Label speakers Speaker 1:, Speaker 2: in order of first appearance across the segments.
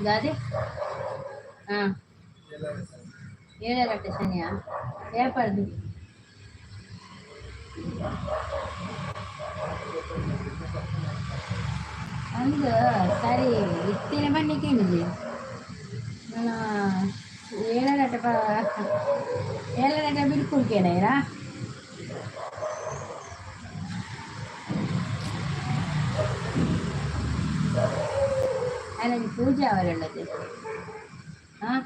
Speaker 1: ದಾದೆ ಹಾಂ ಏಳರಟ್ಟೆ ಶನಿಯಾ ಏಪರ್ದು ಅಂದು ಸರಿ ಇತ್ತಿನ ಬನ್ನಿಕ್ಕೆ ನನ್ನ ಏಳರಟ್ಟೆ ಪ ಏಳರಟ್ಟೆ ಬಿಡ್ಕುಲ್ಕೇನೈರಾ. ಅಲ್ಲ ಪೂಜೆ ಅವರುಳ್ಳದು ಹಾಂ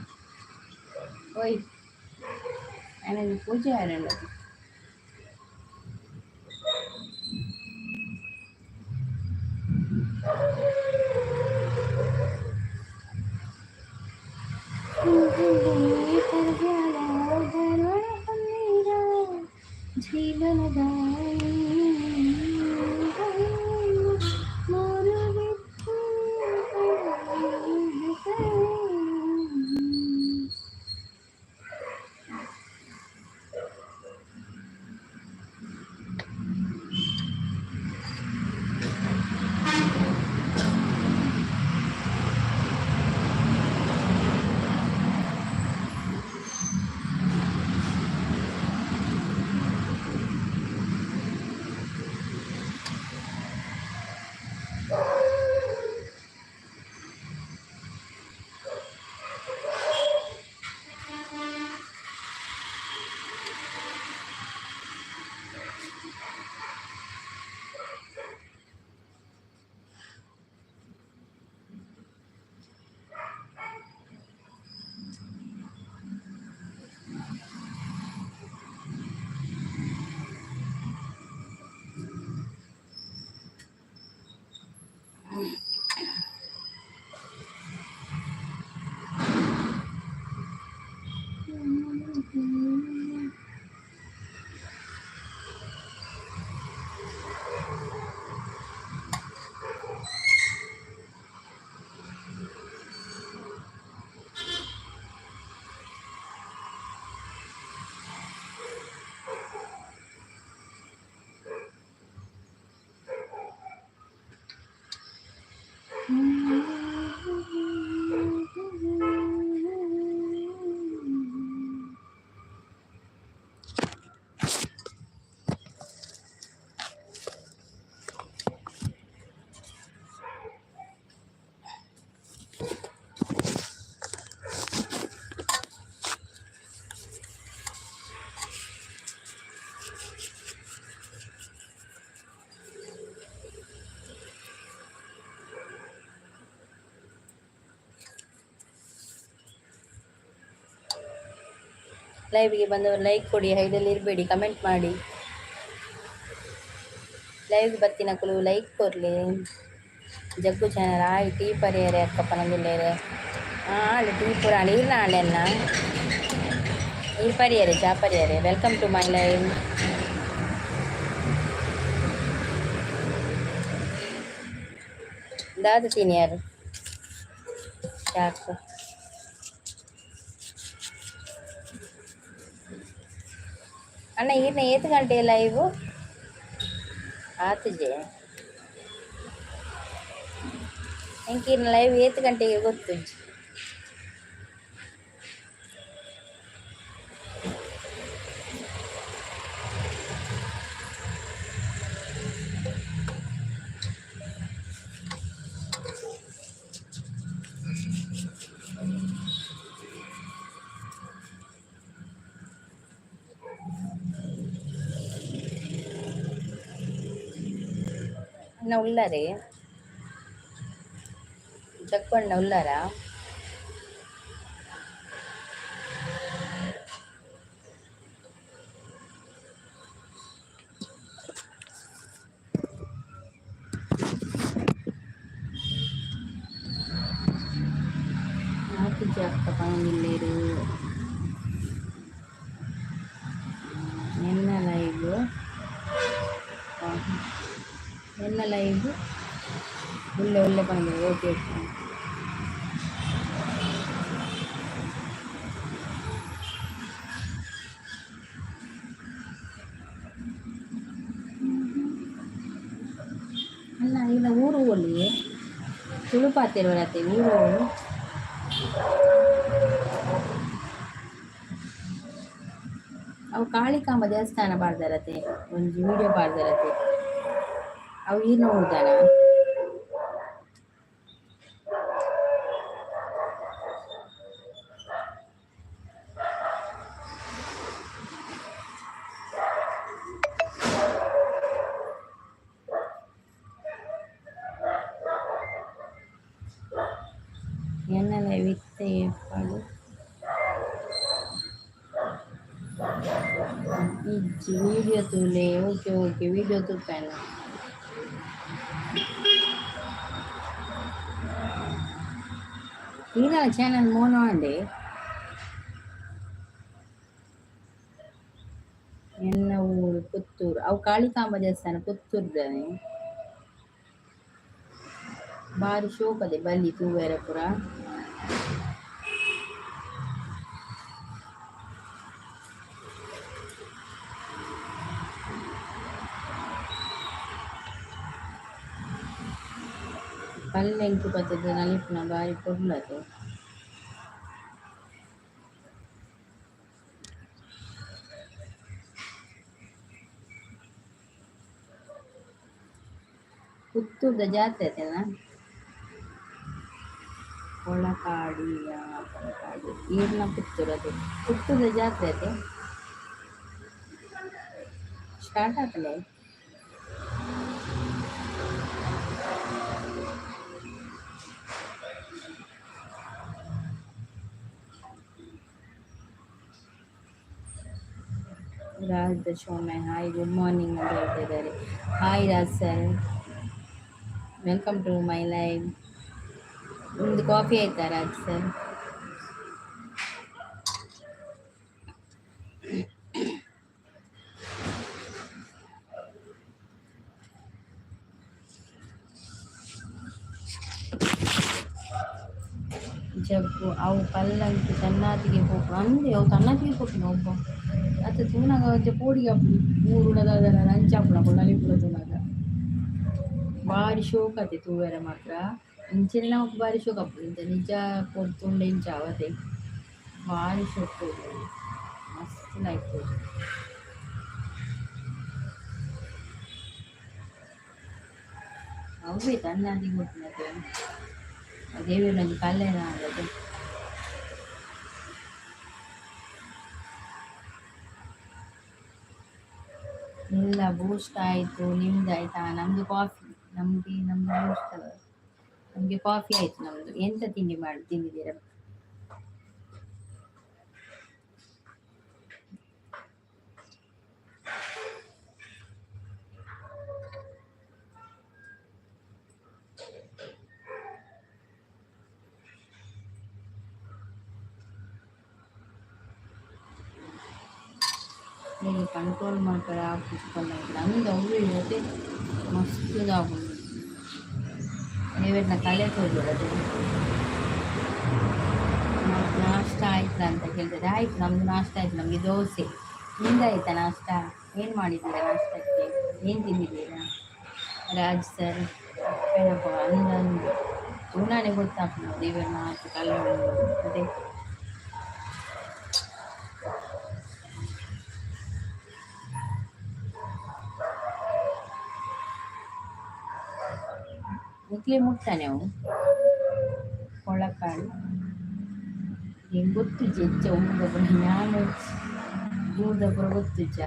Speaker 1: ಓಯ್ ಅಲ್ಲ ಪೂಜೆ ಅವರುಳ್ಳದು. ಲೈವ್ಗೆ ಬಂದವರು ಲೈಕ್ ಕೊಡಿ, ಹೈಡಲ್ಲಿ ಇರಬೇಡಿ, ಕಮೆಂಟ್ ಮಾಡಿ. ಲೈವ್ಗೆ ಬತ್ತಿನಕುಲು ಲೈಕ್ ಕೊರ್ಲಿ. ಜಗ್ಗು ಚಾನಲ್ ಆಯ್ ಟೀ ಪರಿಯರೆ ಅಕ್ಕಪ್ಪ ನಂದುಲ್ಲೇರೆ. ಆಳು ಟೀ ಪೂರ ಈರ್ನ ಆಳೆನ್ನ ಈರ್ ಪರಿಯರೆ ಚಾ ಪರಿಯರೆ. Welcome to my live. ದಾದ ತಿನಿಯರ್ ಚಾಕ್? ಅಣ್ಣ, ಈರ್ನ ಏತ್ ಗಂಟೆ ಲೈವ್ ಆತುಜೆ? ಎಂಕ್ ಈರ್ನ ಲೈವ್ ಏತ್ ಗಂಟೆಗೆ ಗೊತ್ತುಜ್ಜಿ. ಅಣ್ಣ ಉಳ್ಳಾರೆ? ಜಗ್ಗಣ್ಣ ಉಲ್ಲಾರಾ? ಆತುಜಿ ಅಕ್ಕ ಪನೊಂದುಲ್ಲೆರ್. ಎನ್ನ ಲೈವ್, ಎನ್ನ ಲೈವ್ ಉಲ್ಲೆ ಉಲ್ಲೆ ಪನೊಂದುಲ್ಲೆರ್. Okay okay. ಅಲ್ಲ, ಇಲ್ಲ, ಊರು ಓಲಿ? ತುಳು ಪಾತೆರುವರತೆ? ಊರು ಓಲು? ಅವು ಕಾಳಿಕಾಂಬ ದೇವಸ್ಥಾನ ಪಾಡ್ದರತೆ, ಒಂಜಿ ವಿಡಿಯೋ ಪಾಡ್ದರತೆ. ಅವು ಈರ್ನ ಊರ್ದನ? ಎನ್ನ ಲೈವ್ ಇತ್ತೆ ಏಪಡು? ಇಜ್ಜಿ, ವಿಡಿಯೋ ತೂಲೆ. ಓಕೆ ಓಕೆ, ವಿಡಿಯೋ ತೂಪೆನ. ಈರ್ನ ಚಾನಲ್ ಮೋನೋ ಅಂಡೆ. ಎನ್ನ ಊರು ಪುತ್ತೂರು. ಅವು ಕಾಳಿಕಾಂಬ ದೇವಸ್ಥಾನ ಪುತ್ತೂರ್ದಾನೆ. ಬಾರಿ ಶೋಕದೆ ಬಲ್ಲಿ ತೂವೆರೆ ಪೂರ. ಪಲ್ಲೆಂಕಿ ಪತ್ತುದು ನಲಿಪುನ ಬಾರಿ ಪೊರ್ಲತೆ. ಪುತ್ತೂರ್ದ ಜಾತ್ರೆ ಅತೆನಾ? ಕೊಳಕಾಡಿ, ಕೊಳಕಾಡಿ. ಈರ್ನ ಪುತ್ತೂರು ಅದೇ, ಪುತ್ತೂರ್ದ ಜಾತ್ರೆ ಅತೆ. ಸ್ಟಾರ್ಟ್ ಆತಲೆ. Raj the showman, hi, good morning ಅಂತ ಹೇಳ್ತಾ ಇದ್ದಾರೆ. Hi Raj sir, welcome to my live. ನಿಮ್ದು ಕಾಫಿ ಆಯ್ತಾ ರಾಜ್ ಸರ್? ಜಗ್ಗು ಅವು ಪಲ್ಲಂಕಿ ತನ್ನಾತಿಗೆ ಪೋಪು ಅಂದೆ. ಅವು ತನ್ನಾತಿಗೆ ಪೋಪಿನ ಒಬ್ಬ ಅತ್ತ ತೂನಗ ಒಂಚೆ ಪೋಡಿಗೆ ಆಪುಂಡು. ಊರುಡದಾದನ ಅಂಚ ಆಪುಂಡು ಅಕುಲು ನಲಿಪುನ ತೂನಗ. ಬಾರಿ ಶೋಕ್ ಅತೆ ತೂವೆರೆ ಮಾತ್ರ. ಇಂಚೆನೆ ನಮಕ್ ಬಾರಿ ಶೋಕ್ ಆಪುಂಡು. ಇಂಚ ನಿಜ ಪೊರ್ತುಂಡ ಇಂಚ ಅವತೆ ಬಾರಿ ಶೋಕ್ ತೋಜುಂಡು, ಮಸ್ತ್ ಲಾಯ್ಕ್ ತೋಜುಂಡು. ಅವ್ವೇ ತನ್ನಾತಿಗೆ ಕೊಟ್ಟಿನತೆ. ದೇವೆರ್ನ ಒಂಜಿ ಕಲ್ಲೇನ ಆಂಡತೆ. ಇಲ್ಲ, ಬೂಸ್ಟ್ ಆಯಿತು. ನಿಮ್ದು ಆಯ್ತಾ? ನಮ್ದು ಕಾಫಿ. ನಮ್ಗೆ ನಮ್ದು ಬೂಸ್ಟ್, ನಮಗೆ ಕಾಫಿ ಆಯ್ತು ನಮ್ದು. ಎಂತ ತಿಂಡಿ ಮಾಡಿ ತಿಂದಿದ್ದೀರಾ? ಕಂಟ್ರೋಲ್ ಮಲ್ಪೆರೆ ಆಪುಜಿ ಪಂಡ ಅಂದ್ ಅವ್ವೆ ಅತೆ ಮಸ್ತ್ ಆಪುಂಡು. ದೇವೆರ್ನ ಕಲೆ ತೋಜೊಡು. ನಾಷ್ಟ ಆಯ್ತಾ ಅಂತ ಕೇಳ್ತದೆ. ಆಯ್ತು, ನಮ್ದು ನಾಷ್ಟ ಆಯ್ತು. ನಮಗೆ ದೋಸೆ. ನಿಮ್ದಾಯ್ತಾ ನಾಷ್ಟ? ಏನು ಮಾಡಿದ್ದೀರಾ ನಾಷ್ಟಕ್ಕೆ? ಏನು ತಿಂದಿದ್ದೀರಾ ರಾಜ್ ಸರ್? ಅಪ್ಪನಪ್ಪ ಅಂದಂದು ತೂನಾನೆ ಗೊತ್ತಾಪುಂಡು ದೇವೆರ್ನ ಮಾತು ಕಲೆ ಉಂಡು ಅದೇ. ನಿಕ್ಲೆ ಮುಟ್ತಾನೆ ಅವು ಕೊಳಕಾಳು ಹೆಂಗೆ ಗೊತ್ತುಜ್ಜಿ ಹೆಚ್ಚ ಊರ್ದ ಪೂರ. ನಾನು ಊರ್ದ ಪೂರ ಗೊತ್ತುಜ್ಜಿ.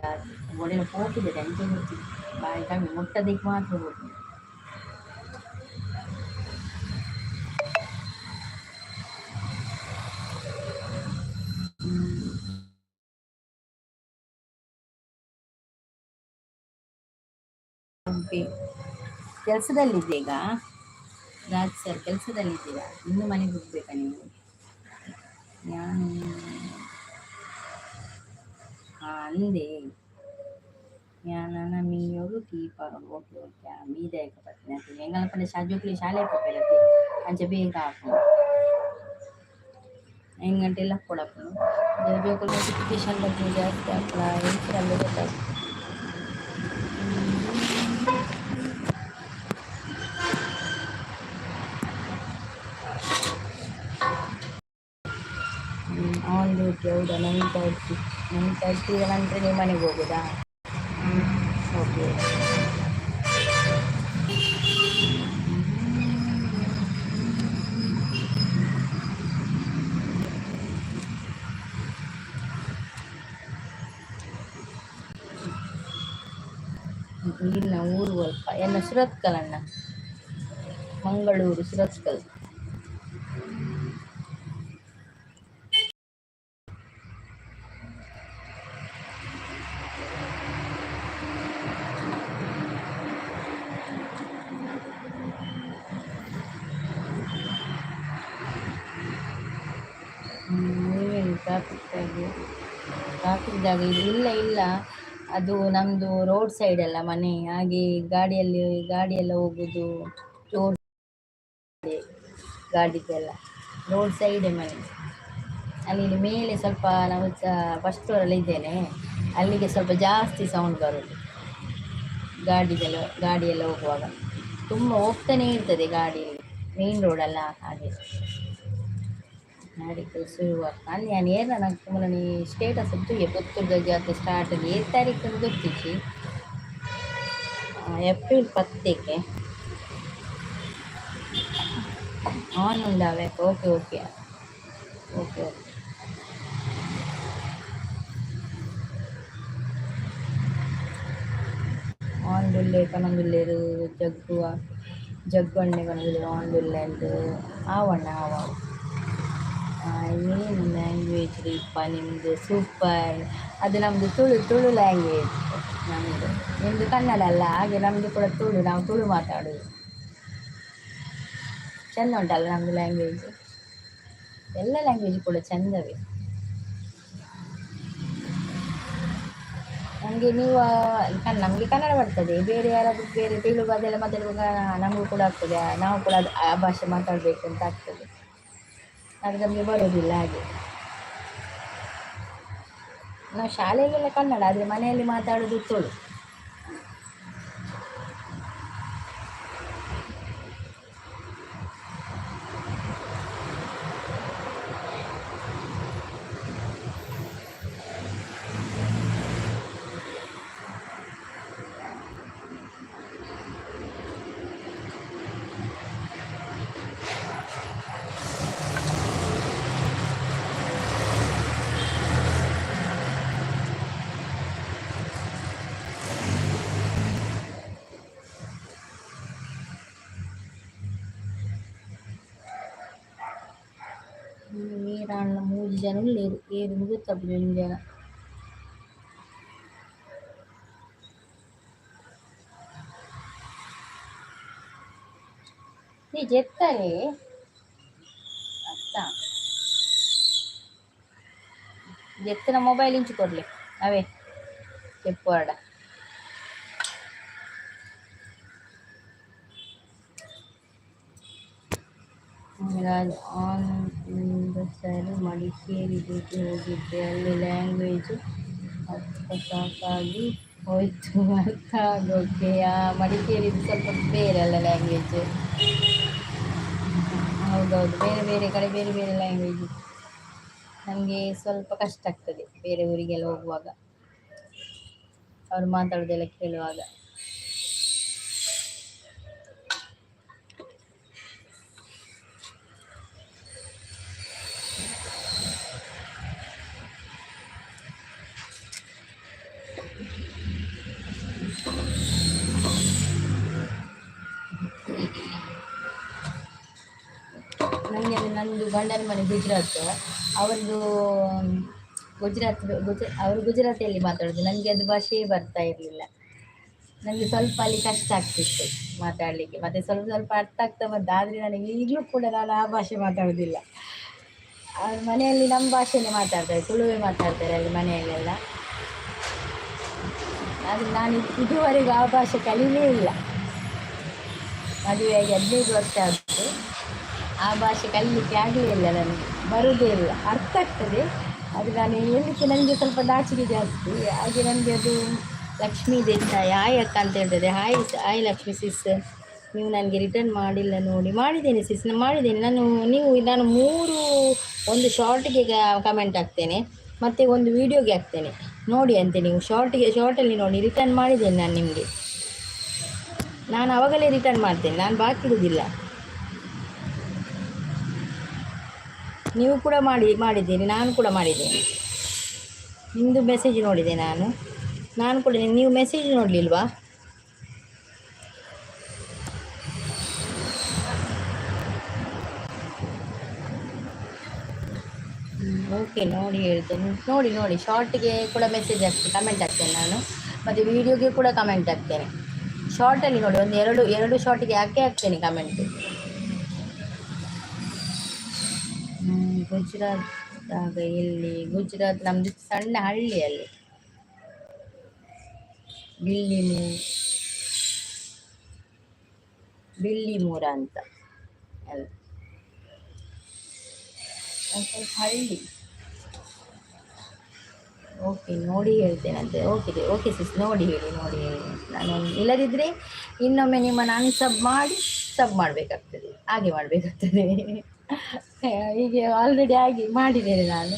Speaker 1: ಒಡೆನ ಪೋಪುಜೆರ್, ಅಂಚ ಗೊತ್ತಿಜ್ಜಿ. ಬಾರಿ ಕಮ್ಮಿ ಮುಟ್ಟದಿಕ್ ಮಾತ್ರ ಗೊತ್ತು. ಹಂಪಿ ಕೆಲಸದಲ್ಲಿದ್ದೆ ಈಗ. ರಾಜ್ ಸರ್, ಕೆಲಸದಲ್ಲಿದ್ದೀರಾ? ಇನ್ನು ಮನೆಗೆ ಹೋಗ್ಬೇಕಾ ನೀವು? ನಾನು ಅಂದೆ ಯಾನನ ಮೀಯೋಡು ಟೀ ಪರೋಡು. ಓಕೆ ಓಕೆ, ಮೀದಾಯಕ ಪತ್ತಿನ ಎಂಗಲ ಪಂಡ ಜೋಕುಲು ಶಾಲೆ ಪೋಪೆರತೆ, ಅಂಚ ಬೇಗ ಆಪುಂಡು. 9 ಗಂಟೆ ಎಲ್ಲ ಕೊಡಪ್ಪುಂಡು. ಜೋಕುಲು ನೋಟಿಫಿಕೇಶನ್ ಬಗ್ಗೆ ಜಾಸ್ತಿ ಆಪುಂಡು, ಎಂಚಿನ ಗೊತ್ತಾಗ್ತದೆ. ಆನ್ ಡ್ಯೂಟಿ ಹೌದಾ? 9:30, 9:30 ನಂತರ ನೀವು ಮನೆಗೆ ಹೋಗೋದಾ? ಓಕೆ. ಇಲ್ಲ, ಊರು ಅಲ್ಪ ಎನ್ನ ಸುರತ್ಕಲ್ ಅಣ್ಣ, ಮಂಗಳೂರು ಸುರತ್ಕಲ್. ನೀವೇನು ಟ್ರಾಫಿಕ್ ಟ್ರಾಫಿಕ್ ಜಾಗ ಇದು? ಇಲ್ಲ ಇಲ್ಲ, ಅದು ನಮ್ಮದು ರೋಡ್ ಸೈಡ್ ಅಲ್ಲ ಮನೆ, ಹಾಗೆ ಗಾಡಿಯಲ್ಲಿ ಗಾಡಿಯೆಲ್ಲ ಹೋಗುದು ಜೋರು ಗಾಡಿದೆಲ್ಲ. ರೋಡ್ ಸೈಡೇ ಮನೆ. ಅಲ್ಲಿ ಇಲ್ಲಿ ಮೇಲೆ ಸ್ವಲ್ಪ ನಾವು ಫಸ್ಟ್ ಫ್ಲೋರಲ್ಲಿ ಇದ್ದೇನೆ. ಅಲ್ಲಿಗೆ ಸ್ವಲ್ಪ ಜಾಸ್ತಿ ಸೌಂಡ್ ಬರೋದು ಗಾಡಿದೆಲ್ಲ. ಗಾಡಿಯೆಲ್ಲ ಹೋಗುವಾಗ ತುಂಬ ಹೋಗ್ತಾನೆ ಇರ್ತದೆ ಗಾಡಿಯಲ್ಲಿ, ಮೇನ್ ರೋಡಲ್ಲ ಹಾಗೆ. ನಾಡಿದ್ದು ಶುರು ಅಲ್ಲಿ ನಾನು ಏರ್ನ ಮೂಲನಿ ಸ್ಟೇಟಸ್ ತೂಯೆ. ಪುತ್ತೂರ್ದ ಜಾತ್ರೆ ಸ್ಟಾರ್ಟ್ ಏತ್ ತಾರೀಕು ಅಂತ ಗೊತ್ತಿಜ್ಜಿ. ಏಪ್ರಿಲ್ 10ಕ್ಕೆ ಆನ್ ಉಂಡಾವೆ. Okay okay okay okay. On ದುಲ್ಲೆ ಪನೊಂದುಲ್ಲೆರ್. ಜಗ್ಗುವ ಜಗ್ಗು ಅಣ್ಣೆ ಪನೊಂದುಲ್ಲೆರ್ ಆನ್ ದುಲ್ಲೆ ಅಂದ್. ಆವಣ್ಣ, ಆವು ಆವು. ಏನು ಲ್ಯಾಂಗ್ವೇಜ್ ರೀಪ ನಿಮ್ಮದು? ಸೂಪರ್. ಅದು ನಮ್ಮದು ತುಳು, ತುಳು ಲ್ಯಾಂಗ್ವೇಜ್ ನಮ್ಮದು. ನಿಮ್ಮದು ಕನ್ನಡ ಅಲ್ಲ, ಹಾಗೆ ನಮ್ಮದು ಕೂಡ ತುಳು. ನಾವು ತುಳು ಮಾತಾಡೋದು. ಚೆಂದ ಉಂಟಲ್ಲ ನಮ್ಮದು ಲ್ಯಾಂಗ್ವೇಜ್? ಎಲ್ಲ ಲ್ಯಾಂಗ್ವೇಜ್ ಕೂಡ ಚೆಂದವೇ. ನಮಗೆ ನೀವು ನಮಗೆ ಕನ್ನಡ ಬರ್ತದೆ. ಬೇರೆ ಯಾರಾದರೂ ಬೇರೆ ತೆಲುಗು ಅದೆಲ್ಲ ಮಾತಾಡುವಾಗ ನಮಗೂ ಕೂಡ ಆಗ್ತದೆ, ನಾವು ಕೂಡ ಅದು ಆ ಭಾಷೆ ಮಾತಾಡಬೇಕು ಅಂತ ಆಗ್ತದೆ. ಅದು ನಮಗೆ ಬರೋದಿಲ್ಲ ಹಾಗೆ. ನಾವು ಶಾಲೆಯಲ್ಲೆಲ್ಲ ಕನ್ನಡ, ಆದರೆ ಮನೆಯಲ್ಲಿ ಮಾತಾಡೋದು ತುಳು. ನೀರಾಣ್ಣ ಮೂಜಿ ಜನ ಉಲ್ಲೆರ್, ಏರ್ ಗೊತ್ತಾಪುಜಿ ಒಂಜಿ ಜನ. ನೀ ಜೆತ್ತರೆ ಅತ್ತ ಜೆತ್ತಿನ ಮೊಬೈಲ್ ಇಂಚು ಕೊಡ್ಲಿ ಅವೇ. ಕೆಪ್ಪುವಾಡ. ಆನ್ ಸರಿ, ಮಡಿಕೇರಿ ಡ್ಯೂಟಿ ಹೋಗಿದ್ದೆ. ಅಲ್ಲಿ ಲ್ಯಾಂಗ್ವೇಜ್ ಅಪ್ಪ ಸಾಕಾಗಿ ಹೋಯ್ತು ಅರ್ಥ ಆಗೋಕೆ. ಮಡಿಕೇರಿದು ಸ್ವಲ್ಪ ಬೇರೆ ಅಲ್ಲ ಲ್ಯಾಂಗ್ವೇಜ್? ಹೌದೌದು, ಬೇರೆ ಬೇರೆ ಕಡೆ ಬೇರೆ ಬೇರೆ ಲ್ಯಾಂಗ್ವೇಜ್. ನನಗೆ ಸ್ವಲ್ಪ ಕಷ್ಟ ಆಗ್ತದೆ ಬೇರೆ ಊರಿಗೆಲ್ಲ ಹೋಗುವಾಗ, ಅವರು ಮಾತಾಡೋದೆಲ್ಲ ಕೇಳುವಾಗ. ನನಗೆ ಅಂದರೆ ನನ್ನದು ಗಂಡನ ಮನೆ ಗುಜರಾತ್. ಅವರದ್ದು ಗುಜರಾತ್ ಅವರು ಗುಜರಾತಿಯಲ್ಲಿ ಮಾತಾಡೋದು. ನನಗೆ ಅದು ಭಾಷೆಯೇ ಬರ್ತಾ ಇರಲಿಲ್ಲ. ನನಗೆ ಸ್ವಲ್ಪ ಅಲ್ಲಿ ಕಷ್ಟ ಆಗ್ತಿತ್ತು ಮಾತಾಡಲಿಕ್ಕೆ. ಮತ್ತು ಸ್ವಲ್ಪ ಸ್ವಲ್ಪ ಅರ್ಥ ಆಗ್ತಾ ಬಂತು. ಆದರೆ ನನಗೆ ಈಗಲೂ ಕೂಡ ನಾನು ಆ ಭಾಷೆ ಮಾತಾಡೋದಿಲ್ಲ. ಅವ್ರ ಮನೆಯಲ್ಲಿ ನಮ್ಮ ಭಾಷೆಯೇ ಮಾತಾಡ್ತಾರೆ, ತುಳುವೇ ಮಾತಾಡ್ತಾರೆ ಅಲ್ಲಿ ಮನೆಯಲ್ಲೆಲ್ಲ. ಆದರೆ ನಾನು ಇದುವರೆಗೂ ಆ ಭಾಷೆ ಕಲೀಲೇ ಇಲ್ಲ. ಮದುವೆಯಾಗಿ 15 ವರ್ಷ ಆಯಿತು, ಆ ಭಾಷೆ ಕಲೀಲಿಕ್ಕೆ ಆಗಲೇ ಇಲ್ಲ ನನಗೆ. ಬರುವುದೇ ಇಲ್ಲ. ಅರ್ಥ ಆಗ್ತದೆ, ಅದು ನಾನು ಹೇಳಲಿಕ್ಕೆ ನನಗೆ ಸ್ವಲ್ಪ ನಾಚಿಕೆ ಜಾಸ್ತಿ. ಹಾಗೆ ನನಗೆ ಅದು. ಲಕ್ಷ್ಮೀ ದೇಸಾಯಿ ಹಾಯ್ ಅಕ್ಕ ಅಂತ ಹೇಳ್ತದೆ. Hi hi Lakshmi sis. ನೀವು ನನಗೆ ರಿಟರ್ನ್ ಮಾಡಿಲ್ಲ ನೋಡಿ. ಮಾಡಿದ್ದೇನೆ ಸಿಸ್, ನಾನು ಮಾಡಿದ್ದೇನೆ. ನಾನು ನೀವು ನಾನು ಮೂರು, ಒಂದು ಶಾರ್ಟ್ಗೆ ಕಮೆಂಟ್ ಹಾಕ್ತೇನೆ ಮತ್ತು ಒಂದು ವೀಡಿಯೋಗೆ ಹಾಕ್ತೇನೆ. ನೋಡಿ ಅಂತೆ ನೀವು ಶಾರ್ಟಿಗೆ, ಶಾರ್ಟಲ್ಲಿ ನೋಡಿ. ರಿಟರ್ನ್ ಮಾಡಿದ್ದೇನೆ ನಾನು ನಿಮಗೆ. ನಾನು ಆವಾಗಲೇ ರಿಟರ್ನ್ ಮಾಡ್ತೇನೆ, ನಾನು ಬಾಕಿ ಇಡುವುದಿಲ್ಲ. ನೀವು ಕೂಡ ಮಾಡಿದ್ದೀರಿ, ನಾನು ಕೂಡ ಮಾಡಿದ್ದೇನೆ. ನಿಮ್ಮದು ಮೆಸೇಜ್ ನೋಡಿದೆ ನಾನು. ನಾನು ಕೂಡ. ನೀವು ಮೆಸೇಜ್ ನೋಡಲಿಲ್ವಾ? ಓಕೆ, ನೋಡಿ ಹೇಳ್ತೇನೆ. ನೋಡಿ ನೋಡಿ, ಶಾರ್ಟ್ಗೆ ಕೂಡ ಮೆಸೇಜ್ ಹಾಕ್ತೇನೆ, ಕಮೆಂಟ್ ಹಾಕ್ತೇನೆ ನಾನು. ಮತ್ತು ವೀಡಿಯೋಗೆ ಕೂಡ ಕಮೆಂಟ್ ಹಾಕ್ತೇನೆ. ಶಾರ್ಟಲ್ಲಿ ನೋಡಿ, ಒಂದು ಎರಡು ಎರಡು ಶಾರ್ಟಿಗೆ ಹಾಕೇ ಹಾಕ್ತೇನೆ ಕಮೆಂಟ್. ಗುಜರಾತ್ ಆಗ ಎಲ್ಲಿ ಗುಜರಾತ್? ನಮ್ಮದು ಸಣ್ಣ ಹಳ್ಳಿಯಲ್ಲಿ, ಬಿಲ್ಲಿಮೂರ ಅಂತ ಅಲ್ಲಿ. ಒಂದು ಸ್ವಲ್ಪ ಹಳ್ಳಿ. ಓಕೆ, ನೋಡಿ ಹೇಳ್ತೇನಂತೆ. ಓಕೆ ಓಕೆ ಸಿಸ್, ನೋಡಿ ಹೇಳಿ, ನೋಡಿ ಹೇಳಿ. ನಾನು ಇಲ್ಲದಿದ್ದರೆ ಇನ್ನೊಮ್ಮೆ ನಿಮ್ಮನ್ನು ಅನ್ಸಬ್ ಮಾಡಿ ಸಬ್ ಮಾಡಬೇಕಾಗ್ತದೆ. ಹಾಗೆ ಮಾಡಬೇಕಾಗ್ತದೆ. ಹೀಗೆ ಆಲ್ರೆಡಿ ಆಗಿ ಮಾಡಿದ್ದೇನೆ ನಾನು.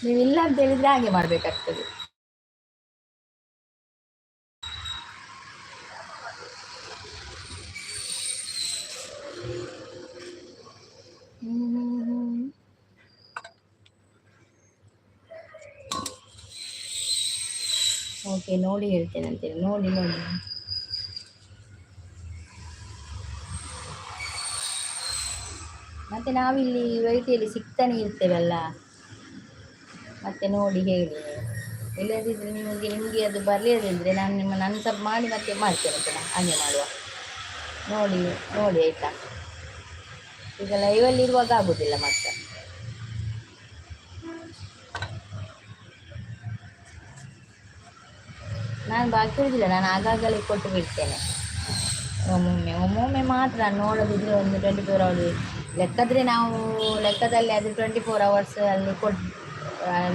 Speaker 1: ನೀವು ಇಲ್ಲ ಅಂತ ಹೇಳಿದರೆ ಹಾಗೆ ಮಾಡಬೇಕಾಗ್ತದೆ. ಹ್ಮ್. ಓಕೆ, ನೋಡಿ ಹೇಳ್ತೇನೆ ಅಂತೇಳಿ. ನೋಡಿ ನೋಡಿ. ಮತ್ತೆ ನಾವಿಲ್ಲಿ ವೈಟಿಯಲ್ಲಿ ಸಿಗ್ತಾನೆ ಇರ್ತೇವಲ್ಲ. ಮತ್ತೆ ನೋಡಿ ಹೇಳಿ ನೀವು. ಇಲ್ಲದಿದ್ದರೆ ನಿಮಗೆ ನಿಮಗೆ ಅದು ಬರಲಿಲ್ಲದಿದ್ದರೆ ನಾನು ನಿಮ್ಮನ್ನು ಅನ್ಸಬ್ ಮಾಡಿ ಮತ್ತೆ ಮಾಡ್ತೇನೆ ಪುನಃ. ಹಾಗೆ ಮಾಡುವ. ನೋಡಿ ನೋಡಿ, ಆಯಿತಾ? ಈಗ ಲೈವಲ್ಲಿ ಇರುವಾಗ ಆಗೋದಿಲ್ಲ ಮತ್ತೆ. ನಾನು ಬಾಕಿ ಉಳಿದಿಲ್ಲ, ನಾನು ಆಗಾಗಲೇ ಕೊಟ್ಟು ಬಿಡ್ತೇನೆ. ಒಮ್ಮೊಮ್ಮೆ ಒಮ್ಮೊಮ್ಮೆ ಮಾತ್ರ ನೋಡದಿದ್ದರೆ ಒಂದು 24 ಅವರ್ ಲೆಕ್ಕದ್ರೆ, ನಾವು ಲೆಕ್ಕದಲ್ಲಿ ಅದು 24 ಅವರ್ಸ್ ಅಲ್ಲಿ ಕೊಟ್ಟು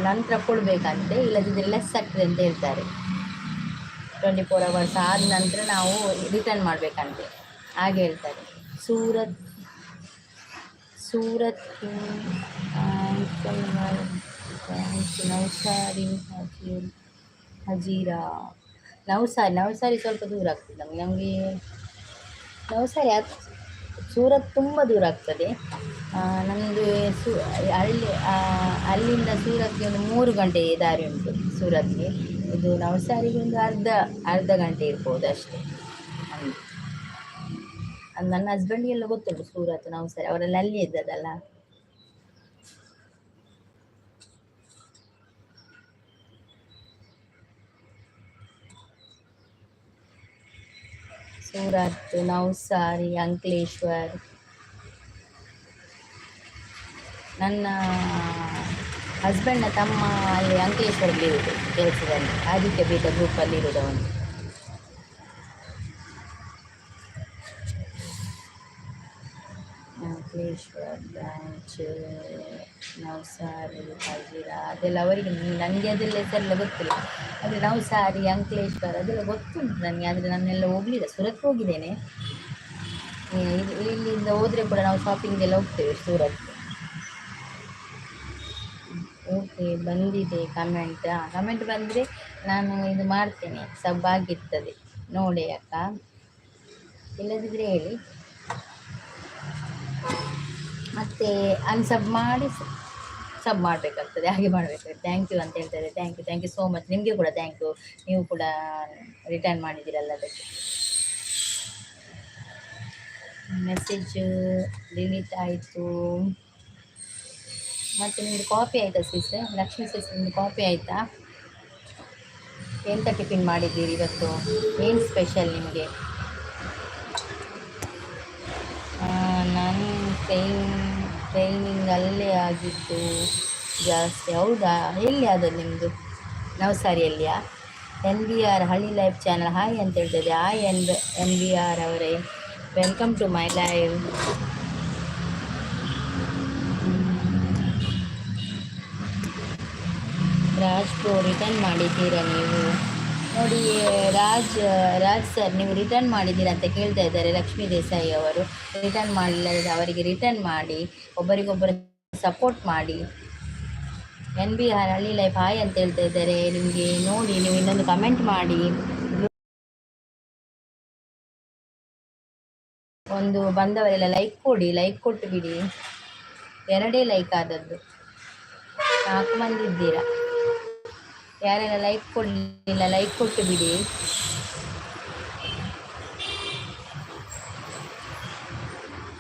Speaker 1: ನಂತರ ಕೊಡಬೇಕಂತೆ. ಇಲ್ಲದಿದ್ದರೆ ಲೆಸ್ ಆಗ್ತದೆ ಅಂತ ಹೇಳ್ತಾರೆ. 24 ಅವರ್ಸ್ ಆದ ನಂತರ ನಾವು ರಿಟರ್ನ್ ಮಾಡಬೇಕಂತೆ, ಹಾಗೆ ಹೇಳ್ತಾರೆ. ಸೂರತ್, ಸೂರತ್, ನವಸಾರಿ, ಹಜೀರಾ, ನವಸಾರಿ. ನವಸಾರಿ ಸ್ವಲ್ಪ ದೂರ ಆಗ್ತದೆ ನಮಗೆ. ನಮಗೆ ನವಸಾರಿ, ಸೂರತ್ ತುಂಬ ದೂರ ಆಗ್ತದೆ. ನಮ್ಮದು ಅಲ್ಲಿ ಅಲ್ಲಿಂದ ಸೂರತ್ಗೆ ಒಂದು 3 ಗಂಟೆ ದಾರಿ ಉಂಟು ಸೂರತ್ಗೆ. ಇದು ನವಸಾರಿಗೆ ಒಂದು ಅರ್ಧ ಅರ್ಧ ಗಂಟೆ ಇರ್ಬೋದು ಅಷ್ಟೇ. ಅದು ನನ್ನ ಹಸ್ಬೆಂಡಿಗೆಲ್ಲ ಗೊತ್ತುಂಟು ಸೂರತ್, ನವಸಾರಿ. ಅವರೆಲ್ಲ ಅಲ್ಲಿ ಇದ್ದದಲ್ಲ. ಸೂರತ್, ನವಸಾರಿ, ಅಂಕಲೇಶ್ವರ್. ನನ್ನ ಹಸ್ಬೆಂಡ್ನ ತಮ್ಮ ಅಲ್ಲಿ ಅಂಕಲೇಶ್ವರಲ್ಲಿ ಇರುವುದು ಕೆಲಸದಲ್ಲಿ, ಆದಿತ್ಯ ಬೀಟ ಗ್ರೂಪಲ್ಲಿ ಇರುವುದು ಅವನು. ಅಂಕಲೇಶ್ವರ ಬ್ರಾಂಚ್, ನವಸಾರಿ, ಹಜಿರಾ ಅದೆಲ್ಲ ಅವರಿಗೆ. ನನಗೆ ಅದೆಲ್ಲ ಹೆಸರೆಲ್ಲ ಗೊತ್ತಿಲ್ಲ. ಆದರೆ ನವಸಾರಿ, ಅಂಕಲೇಶ್ವರ ಅದೆಲ್ಲ ಗೊತ್ತುಂಟು ನನಗೆ. ಆದರೆ ನಾನೆಲ್ಲ ಹೋಗಲಿಲ್ಲ. ಸೂರತ್ ಹೋಗಿದ್ದೇನೆ. ಇಲ್ಲಿಂದ ಹೋದರೆ ಕೂಡ ನಾವು ಶಾಪಿಂಗೆಲ್ಲ ಹೋಗ್ತೇವೆ ಸೂರತ್. ಓಕೆ, ಬಂದಿದೆ ಕಮೆಂಟ್. ಕಮೆಂಟ್ ಬಂದರೆ ನಾನು ಇದು ಮಾಡ್ತೇನೆ, ಸಬ್ ಆಗಿರ್ತದೆ ನೋಡಿ ಅಕ್ಕ. ಇಲ್ಲದಿದ್ದರೆ ಹೇಳಿ, ಮತ್ತೆ ಅನ್ಸಬ್ ಮಾಡಿ ಸಬ್ ಮಾಡಬೇಕಾಗ್ತದೆ, ಹಾಗೆ ಮಾಡಬೇಕಾಗ್ತದೆ. Thank you ಅಂತ ಹೇಳ್ತಾರೆ. Thank you, thank you so much. ನಿಮಗೆ ಕೂಡ thank you. ನೀವು ಕೂಡ ರಿಟರ್ನ್ ಮಾಡಿದ್ದೀರಲ್ಲ ಅದಕ್ಕೆ. ಮೆಸೇಜ್ ಡಿಲೀಟ್ ಆಯಿತು. ಮತ್ತು ನಿಮ್ಮದು ಕಾಫಿ ಆಯಿತಾ ಸಿಸ್? ಲಕ್ಷ್ಮೀ ಸಿಸ್, ನಿಮ್ಮದು ಕಾಫಿ ಆಯಿತಾ? ಎಂತ ಟಿಫಿನ್ ಮಾಡಿದ್ದೀರಿ ಇವತ್ತು? ಏನು ಸ್ಪೆಷಲ್ ನಿಮಗೆ? ನಾನು ಟ್ರೈನಿಂಗ್ ಅಲ್ಲೇ ಆಗಿದ್ದು ಜಾಸ್ತಿ. ಹೌದಾ? ಎಲ್ಲಿ ಆದದ್ದು ನಿಮ್ಮದು? ನವಸಾರಿಯಲ್ಲಿಯಾ? ಎನ್ ಬಿ ಆರ್ ಹಳ್ಳಿ ಲೈಫ್ ಚಾನಲ್ ಹಾಯ್ ಅಂತ ಹೇಳ್ತದೆ. ಹಾಯ್ ಎನ್ ಎನ್ ಬಿ ಆರ್ ಅವರೇ, welcome to my live. Raj bro, return ಮಾಡಿದ್ದೀರಾ ನೀವು? ನೋಡಿ ರಾಜ್ ರಾಜ್ ಸರ್, ನೀವು ರಿಟರ್ನ್ ಮಾಡಿದ್ದೀರಾ ಅಂತ ಕೇಳ್ತಾ ಇದ್ದಾರೆ ಲಕ್ಷ್ಮೀ ದೇಸಾಯಿ ಅವರು. ರಿಟರ್ನ್ ಮಾಡಲಿಲ್ಲ, ಅವರಿಗೆ ರಿಟರ್ನ್ ಮಾಡಿ. ಒಬ್ಬರಿಗೊಬ್ಬರು ಸಪೋರ್ಟ್ ಮಾಡಿ. ಎನ್ ಬಿ ಆರ್ ಹಳ್ಳಿ ಲೈಫ್ ಹಾಯ್ ಅಂತ ಹೇಳ್ತಾ ಇದ್ದಾರೆ ನಿಮಗೆ. ನೋಡಿ, ನೀವು ಇನ್ನೊಂದು ಕಮೆಂಟ್ ಮಾಡಿ. ಒಂದು ಬಂದವರೆಲ್ಲ ಲೈಕ್ ಕೊಡಿ, ಲೈಕ್ ಕೊಟ್ಟು ಬಿಡಿ. ಎರಡೇ ಲೈಕ್ ಆದದ್ದು. ನಾಲ್ಕು ಮಂದಿ ಇದ್ದೀರಾ. ಯಾರೆಲ್ಲ ಲೈಕ್ ಕೊಡಲಿಲ್ಲ, ಲೈಕ್ ಕೊಟ್ಟು ಬಿಡಿ.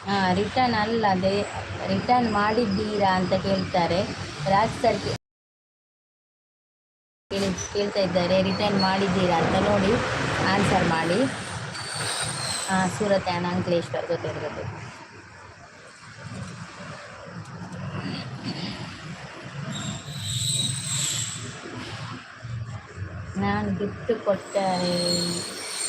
Speaker 1: ಹಾಂ, ರಿಟರ್ನ್ ಅಲ್ಲ, ಅದೇ ರಿಟರ್ನ್ ಮಾಡಿದ್ದೀರಾ ಅಂತ ಕೇಳ್ತಾರೆ. ರಾಜ್ ಸರ್ ಕೇಳ್ತಾ ಇದ್ದಾರೆ, ರಿಟರ್ನ್ ಮಾಡಿದ್ದೀರಾ ಅಂತ. ನೋಡಿ, ಆನ್ಸರ್ ಮಾಡಿ. ಹಾಂ, ಸೂರತ್ ಆ್ಯಂಡ್ ಅಂಕಲೇಶ್ವರ್ ಗೊತ್ತಿದೆ, ಗೊತ್ತಿದೆ. ನಾನು ಗಿಫ್ಟ್ ಕೊಟ್ಟರೆ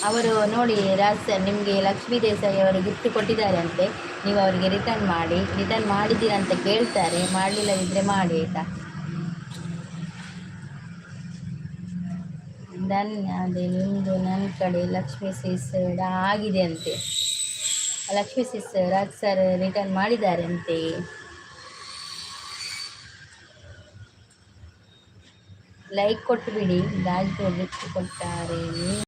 Speaker 1: ಅವರು, ನೋಡಿ ರಾಜ್ ಸರ್, ನಿಮಗೆ ಲಕ್ಷ್ಮೀ ದೇಸಾಯಿ ಅವರು ಗಿಫ್ಟ್ ಕೊಟ್ಟಿದ್ದಾರೆ ಅಂತೆ. ನೀವು ಅವರಿಗೆ ರಿಟರ್ನ್ ಮಾಡಿ. ರಿಟರ್ನ್ ಮಾಡಿದ್ದೀರಾ ಅಂತ ಕೇಳ್ತಾರೆ. ಮಾಡಲಿಲ್ಲದಿದ್ದರೆ ಮಾಡಿ, ಆಯಿತಾ? ಡನ್. ಅದೇ ನಿಮ್ಮದು ನನ್ನ ಕಡೆ ಲಕ್ಷ್ಮೀ ಸಿಸ್ ಆಗಿದೆ ಅಂತೆ. ಲಕ್ಷ್ಮೀ ಸಿಸ್, ರಾಜ್ ಸರ್ ರಿಟರ್ನ್ ಮಾಡಿದ್ದಾರೆ ಅಂತೆ. ಲೈಕ್ ಕೊಟ್ಟು ಬಿಡಿ. ರಾಜ್ ಗಿಫ್ಟ್ ಕೊಟ್ಟಾರೆ, ನೀವು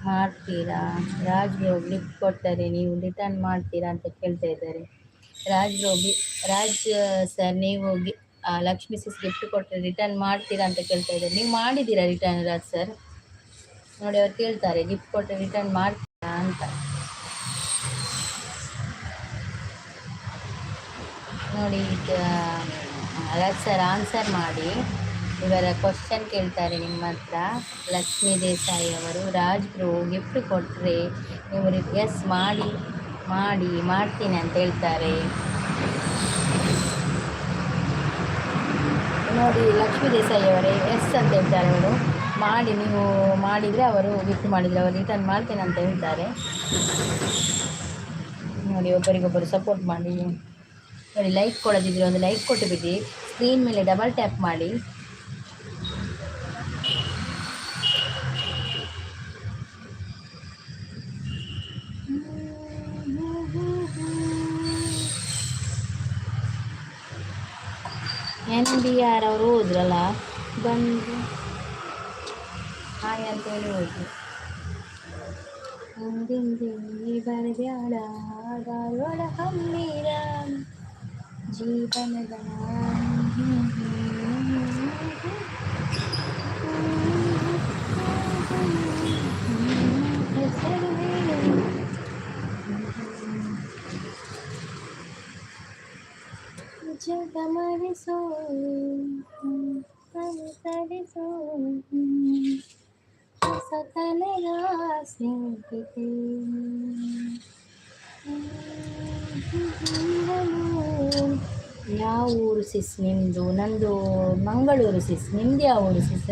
Speaker 1: ಮಾಡ್ತೀರಾ? ರಾಜ್ ಗಿಫ್ಟ್ ಕೊಟ್ಟರೆ ನೀವು ರಿಟರ್ನ್ ಮಾಡ್ತೀರಾ ಅಂತ ಕೇಳ್ತಾ ಇದ್ದಾರೆ. ರಾಜ್ ರಾಜ್ ಸರ್, ನೀವು ಲಕ್ಷ್ಮೀ ಸಿಸ್ ಗಿಫ್ಟ್ ಕೊಟ್ಟರೆ ರಿಟರ್ನ್ ಮಾಡ್ತೀರಾ ಅಂತ ಕೇಳ್ತಾ ಇದ್ದಾರೆ. ನೀವು ಮಾಡಿದ್ದೀರಾ ರಿಟರ್ನ್ ರಾಜ್ ಸರ್? ನೋಡಿ, ಅವ್ರು ಕೇಳ್ತಾರೆ, ಗಿಫ್ಟ್ ಕೊಟ್ಟರೆ ರಿಟರ್ನ್ ಮಾಡ್ತೀರಾ ಅಂತ. ನೋಡಿ ಈಗ ರಾಜ್ ಸರ್, ಆನ್ಸರ್ ಮಾಡಿ. ಇವರ ಕ್ವಶನ್ ಕೇಳ್ತಾರೆ ನಿಮ್ಮ ಹತ್ರ ಲಕ್ಷ್ಮೀ ದೇಸಾಯಿ ಅವರು. ರಾಜ್ ಬ್ರೋ ಗಿಫ್ಟ್ ಕೊಟ್ಟರೆ ನೀವು ಎಸ್ ಮಾಡಿ ಮಾಡಿ ಮಾಡ್ತೀನಿ ಅಂತ ಹೇಳ್ತಾರೆ. ನೋಡಿ ಲಕ್ಷ್ಮೀ ದೇಸಾಯಿ ಅವರೇ, ಎಸ್ ಅಂತ ಹೇಳ್ತಾರೆ ಅವರು. ಮಾಡಿ, ನೀವು ಮಾಡಿದರೆ, ಅವರು ಗಿಫ್ಟ್ ಮಾಡಿದರೆ ಅವರು ರಿಟರ್ನ್ ಮಾಡ್ತೇನೆ ಅಂತ ಹೇಳ್ತಾರೆ. ನೋಡಿ, ಒಬ್ಬರಿಗೊಬ್ಬರು ಸಪೋರ್ಟ್ ಮಾಡಿ. ನೋಡಿ, ಲೈಕ್ ಕೊಡದಿದ್ದರೆ ಒಂದು ಲೈಕ್ ಕೊಟ್ಟು ಬಿಡಿ. ಸ್ಕ್ರೀನ್ ಮೇಲೆ ಡಬಲ್ ಟ್ಯಾಪ್ ಮಾಡಿ. ಎನ್ ಬಿ ಆರ್ ಅವರು ಹೋದ್ರಲ್ಲ, ಬಂದು ಹಾಯ್ ಅಂತೇಳಿ ಹೋದ್ರು. ಹಿಂದಿಂದಿ ಬರಬ್ಯಾಡ ಧಾರವಾಡ ಹಮ್ಮೀರ ಜೀವನದ ಹೆಸರು ಹೇಳು. ಜಗಮರಿಸೋ ತರಿಸೋ ಹೊಸ ಸ್ನೇಹಿತೆ. ಯಾವ ಊರು ಸಿಸ್ ನಿಮ್ಮದು? ನಂದು ಮಂಗಳೂರು ಸಿಸ್. ನಿಮ್ದು ಯಾವ ಊರು ಸಿಸ್?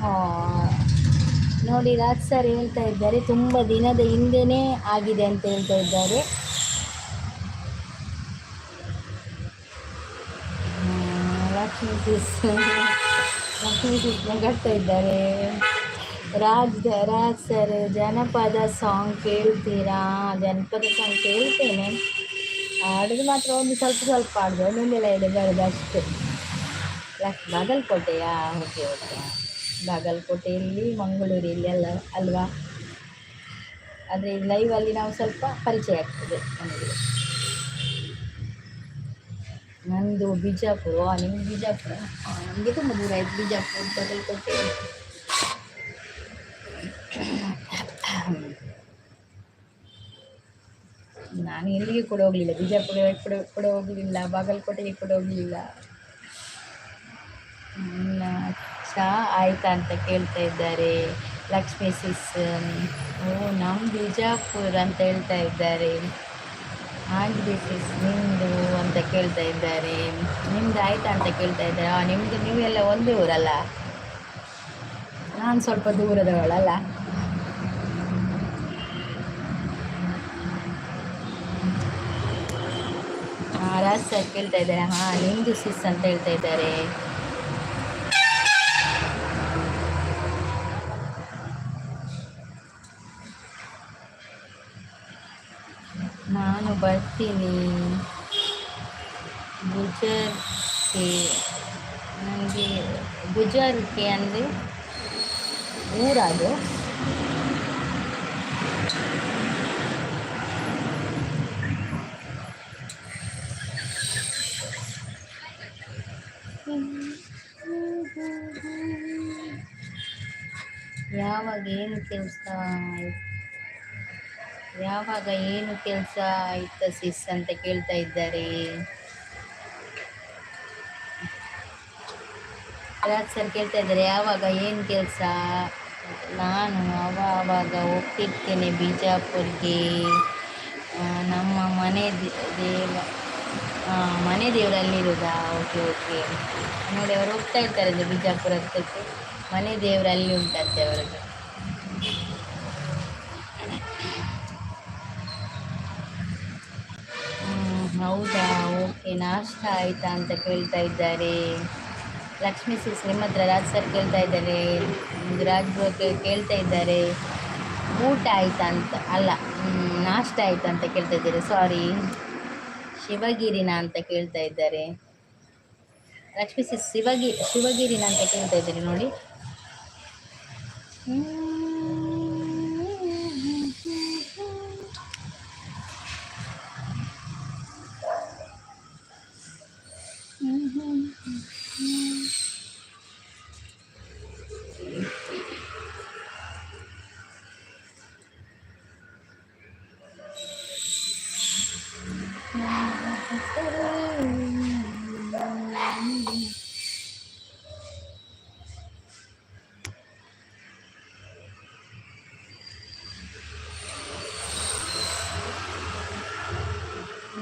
Speaker 1: ಹಾಂ, ನೋಡಿ, ರಾಜ್ ಸರ್ ಹೇಳ್ತಾ ಇದ್ದಾರೆ, ತುಂಬ ದಿನದ ಹಿಂದೆನೇ ಆಗಿದೆ ಅಂತ ಹೇಳ್ತಾ ಇದ್ದಾರೆ. ಲಕ್ಷ್ಮೀ ಸಿಸ್, ಲಕ್ಷ್ಮೀ ಸಿಸ್ ನಗಾಡ್ತಾ ಇದ್ದಾರೆ. ರಾಜ್ ರಾಜ್ ಸರ್, ಜನಪದ ಸಾಂಗ್ ಕೇಳ್ತೀರಾ? ಜನಪದ ಸಾಂಗ್ ಕೇಳ್ತೇನೆ. ಹಾಡೋದು ಮಾತ್ರ ಒಂದು ಸ್ವಲ್ಪ ಸ್ವಲ್ಪ ಹಾಡುದು. ಒಂದೊಂದೇ ಲೈನ್ ಬರೋದು ಅಷ್ಟೇ. ಬಾಗಲಕೋಟೆಯಾ? Okay okay. ಬಾಗಲಕೋಟೆಯಲ್ಲಿ, ಮಂಗಳೂರಲ್ಲಿ ಅಲ್ಲ ಅಲ್ವಾ? ಆದರೆ ಲೈವಲ್ಲಿ ನಾವು ಸ್ವಲ್ಪ ಪರಿಚಯ ಆಗ್ತದೆ ನಮಗೆ. ನಂದು ಬಿಜಾಪುರ. ನಿಮ್ಮ ಬಿಜಾಪುರ? ನಮಗೆ ತುಂಬ ದೂರ ಆಯಿತು ಬಿಜಾಪುರ, ಬಾಗಲಕೋಟೆ. ನಾನು ಎಲ್ಲಿಗೆ ಕೂಡ ಹೋಗಲಿಲ್ಲ. ಬಿಜಾಪುರ ಕೂಡ ಕೂಡ ಹೋಗಲಿಲ್ಲ, ಬಾಗಲಕೋಟೆಗೆ ಕೂಡ ಹೋಗಲಿಲ್ಲ. ಚಾ ಆಯ್ತಾ ಅಂತ ಕೇಳ್ತಾ ಇದ್ದಾರೆ ಲಕ್ಷ್ಮೀ ಸಿಸ್. ಓ, ನಮ್ಮ ಬಿಜಾಪುರ ಅಂತ ಹೇಳ್ತಾ ಇದ್ದಾರೆ. ಆಗಿದೆ ಸಿಸ್, ನಿಮ್ಮದು ಅಂತ ಕೇಳ್ತಾ ಇದ್ದಾರೆ. ನಿಮ್ದು ಆಯ್ತಾ ಅಂತ ಕೇಳ್ತಾ ಇದ್ದಾರೆ. ನಿಮ್ಮದು, ನೀವೆಲ್ಲ ಒಂದೇ ಊರಲ್ಲ, ನಾನು ಸ್ವಲ್ಪ ದೂರದವಳಲ್ಲ. ಹಾಂ, ರಾಜ್ ಸರ್ ಕೇಳ್ತಾ ಇದ್ದಾರೆ. ಹಾಂ, ನಿಮ್ಮದು ಸಿಸ್ ಅಂತ ಹೇಳ್ತಾ ಇದ್ದಾರೆ. ನಾನು ಬರ್ತೀನಿ ಗುಜರ್ಕೆ. ನನಗೆ ಗುಜರ್ಕೆ ಅಂದರೆ ಊರದು. ಯಾವಾಗ ಏನು ಕೆಲಸ ಯಾವಾಗ ಏನು ಕೆಲಸ ಆಯ್ತಾ ಸಿಸ್ ಅಂತ ಕೇಳ್ತಾ ಇದ್ದಾರೆ. ರಾಜ್ ಸರ್ ಕೇಳ್ತಾ ಇದ್ದಾರೆ, ಯಾವಾಗ ಏನು ಕೆಲಸ? ನಾನು ಅವಾಗ ಹೋಗ್ತಿರ್ತೇನೆ ಬಿಜಾಪುರ್ಗೆ. ನಮ್ಮ ಮನೆ ದೇವ ಮನೆ ದೇವರಲ್ಲಿರುವುದಾ? Okay okay. ನೋಡಿ, ಅವರು ಹೋಗ್ತಾ ಇರ್ತಾರೆ ಬಿಜಾಪುರ ಹತ್ರಕ್ಕೆ. ಮನೆ ದೇವರಲ್ಲಿ ಉಂಟಂತೆ ಅವರದ್ದು. ಹೌದಾ? ಓಕೆ. ನಾಷ್ಟ ಆಯಿತಾ ಅಂತ ಕೇಳ್ತಾ ಇದ್ದಾರೆ ಲಕ್ಷ್ಮೀ ಸಿಸ್. ನಿಮ್ಮ ಹತ್ರ ರಾಜ್ ಸರ್ ಕೇಳ್ತಾ ಇದ್ದಾರೆ, ರಾಜ್ ಬ್ರೋ ಕೇಳ್ತಾ ಇದ್ದಾರೆ, ಊಟ ಆಯಿತಾ ಅಂತ. ಅಲ್ಲ, ನಾಷ್ಟ ಆಯಿತಾ ಅಂತ ಕೇಳ್ತಾ ಇದ್ದಾರೆ. ಸಾರಿ. ಶಿವಗಿರಿನ ಅಂತ ಕೇಳ್ತಾ ಇದ್ದಾರೆ ಲಕ್ಷ್ಮೀ ಸಿಸ್. ಶಿವಗಿರಿನ ಅಂತ ಕೇಳ್ತಾ ಇದ್ದಾರೆ ನೋಡಿ.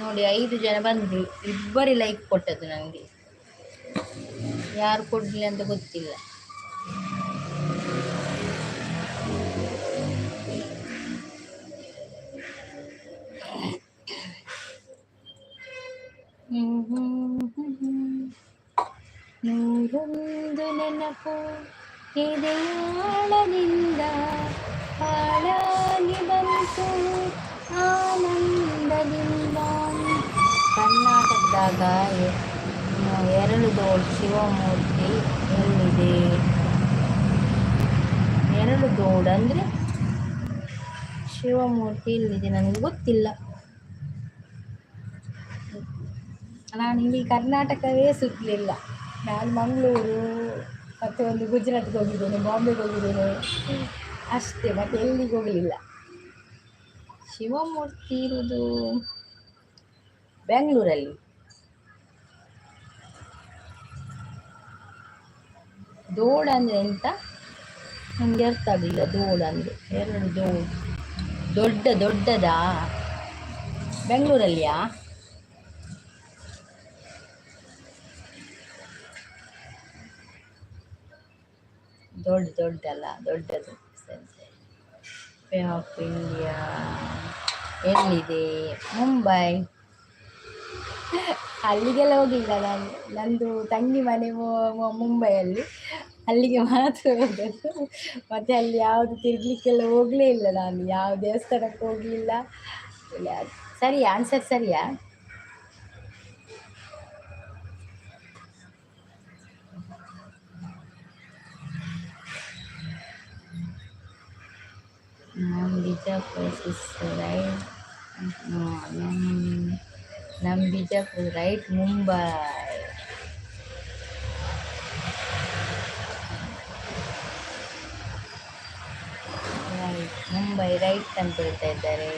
Speaker 1: ನೋಡಿ, ಐದು ಜನ ಬಂದರು. ಇಬ್ಬರೇ ಲೈಕ್ ಕೊಟ್ಟದ್ದು ನನಗೆ. ಯಾರು ಕೊಡಲಿ ಅಂತ ಗೊತ್ತಿಲ್ಲ. ನೂರೊಂದು ನೆನಪು ಎದೆಯಾಳದಿಂದ ಹಾಳಾಗಿ ಬಂತು ಆನಂದದಿಂದ. ಕರ್ನಾಟಕದಾಗ ಎರಳುದೋಳು ಶಿವಮೂರ್ತಿ ಎಲ್ಲಿದೆ? ಎರಳುದೋಡು ಅಂದರೆ ಶಿವಮೂರ್ತಿ ಎಲ್ಲಿದೆ? ನನಗೆ ಗೊತ್ತಿಲ್ಲ. ನಾನು ಇಲ್ಲಿ ಕರ್ನಾಟಕವೇ ಸುತ್ತಲಿಲ್ಲ. ನಾನು ಮಂಗಳೂರು ಮತ್ತು ಒಂದು ಗುಜರಾತ್ಗೆ ಹೋಗಿದ್ದೇನೆ, ಬಾಂಬೆಗೆ ಹೋಗಿದ್ದೇನೆ ಅಷ್ಟೇ. ಮತ್ತು ಎಲ್ಲಿಗೆ ಹೋಗಲಿಲ್ಲ. ಶಿವಮೂರ್ತಿ ಇರುವುದು ಬೆಂಗಳೂರಲ್ಲಿ. ದೋಡ್ ಅಂದರೆ ಎಂತ? ನನಗೆ ಅರ್ಥ ಆಗಲಿಲ್ಲ. ದೋಡ್ ಅಂದರೆ ಎರಡು ದೋಡ್, ದೊಡ್ಡ ದೊಡ್ಡದಾ? ಬೆಂಗಳೂರಲ್ಲಿಯಾ? ದೊಡ್ಡ ದೊಡ್ಡಲ್ಲ, ದೊಡ್ಡದು. ಸರಿ ಸರಿ. ಬೇ ಆಫ್ ಇಂಡಿಯಾ ಎಲ್ಲಿದೆ? ಮುಂಬೈ. ಅಲ್ಲಿಗೆಲ್ಲ ಹೋಗಿಲ್ಲ ನಾನು. ನಂದು ತಂಗಿ ಮನೆ ಮುಂಬೈಯಲ್ಲಿ, ಅಲ್ಲಿಗೆ ಮಾತ್ರ ಹೋದದ್ದು. ಮತ್ತು ಅಲ್ಲಿ ಯಾವುದು ತಿರುಗಲಿಕ್ಕೆಲ್ಲ ಹೋಗಲೇ ಇಲ್ಲ ನಾನು, ಯಾವ ದೇವಸ್ಥಾನಕ್ಕೆ ಹೋಗಲಿಲ್ಲ. ಇಲ್ಲ, ಸರಿಯಾ ಆನ್ಸರ್? ಸರಿಯಾ? ನಮ್ಮ ಬಿಜಾಪುರ ಸಿಸ್, ರೈಟ್. ನಮ್ಮ ನಮ್ಮ Bijapur right, Mumbai. Right, Mumbai right ಅಂತ ಹೇಳ್ತಾ ಇದ್ದಾರೆ.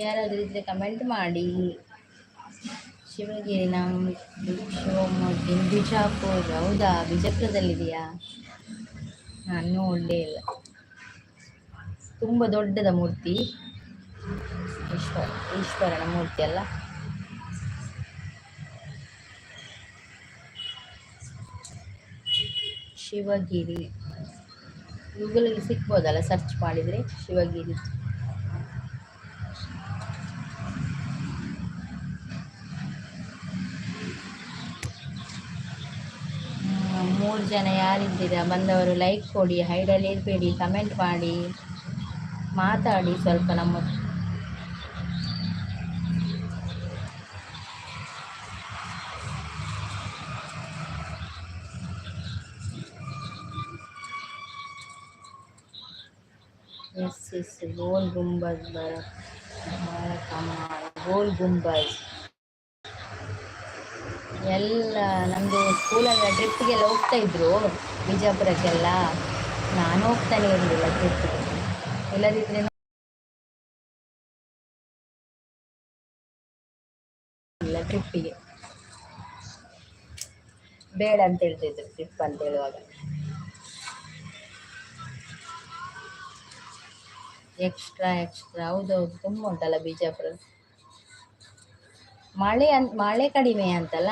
Speaker 1: ಯಾರಾದರೂ ಇದ್ದರೆ ಕಮೆಂಟ್ ಮಾಡಿ. ಶಿವಗಿರಿ ನಮ್ಮ ಶಿವಮೊಗ್ಗ, ಬಿಜಾಪುರ. ಹೌದಾ? ಬಿಜಾಪುರದಲ್ಲಿದೆಯಾ? ನಾನು ನೋಡಲೇ ಇಲ್ಲ. ತುಂಬ ದೊಡ್ಡದ ಮೂರ್ತಿ, ಈಶ್ವರನ ಮೂರ್ತಿ ಅಲ್ಲ? ಶಿವಗಿರಿ ಗೂಗಲಲ್ಲಿ ಸಿಗ್ಬೋದಲ್ಲ ಸರ್ಚ್ ಮಾಡಿದರೆ? ಶಿವಗಿರಿ. ಮೂರು ಜನ ಯಾರಿದ್ದೀರಾ ಬಂದವರು, ಲೈಕ್ ಕೊಡಿ. ಹೈಡಲ್ಲಿ ಇರಬೇಡಿ, ಕಮೆಂಟ್ ಮಾಡಿ, ಮಾತಾಡಿ ಸ್ವಲ್ಪ ನಮ್ಮ. ಎಸ್ ಎಸ್, ಗೋಲ್ ಗುಂಬಜ್ ಬರ ಕಮಾಲ್, ಗೋಲ್ ಗುಂಬಜ್ ಎಲ್ಲ. ನಮ್ಮದು ಸ್ಕೂಲಲ್ಲ ಟ್ರಿಪ್ಪಿಗೆಲ್ಲ ಹೋಗ್ತಾ ಇದ್ರು ಬಿಜಾಪುರಕ್ಕೆಲ್ಲ. ನಾನು ಹೋಗ್ತಾನೆ ಇರಲಿಲ್ಲ ಟ್ರಿಪ್ಪಿಗೆ. ಇಲ್ಲದಿದ್ದರೆ ಇಲ್ಲ, ಟ್ರಿಪ್ಪಿಗೆ ಬೇಡ ಅಂತ ಹೇಳ್ತಿದ್ರು ಟ್ರಿಪ್ ಅಂತ ಹೇಳುವಾಗ. ಎಕ್ಸ್ಟ್ರಾ ಎಕ್ಸ್ಟ್ರಾ, ಹೌದೌದು, ತುಂಬ ಉಂಟಲ್ಲ ಬಿಜಾಪುರ. ಮಳೆ ಮಳೆ ಕಡಿಮೆ ಅಂತಲ್ಲ.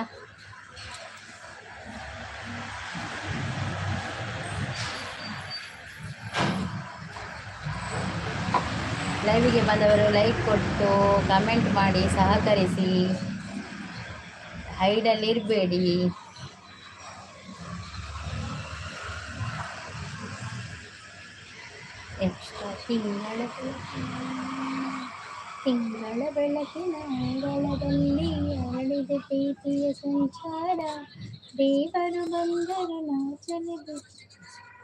Speaker 1: ಲೈವಿಗೆ ಬಂದವರು ಲೈಕ್ ಕೊಟ್ಟು ಕಮೆಂಟ್ ಮಾಡಿ, ಸಹಕರಿಸಿ. ಹೈಡಲ್ಲಿ ಇರಬೇಡಿ. ಎಕ್ಸ್ಟ್ರಾ. ತಿಂಗಳ ತಿಂಗಳ ಬೆಳಕಿನ ಅಂಗಳದಲ್ಲಿ ಅರಳಿದೆ ಪ್ರೀತಿಯ ಸಂಚಾರ, ದೇವರು ಬಂದರು ನಾಚಲು.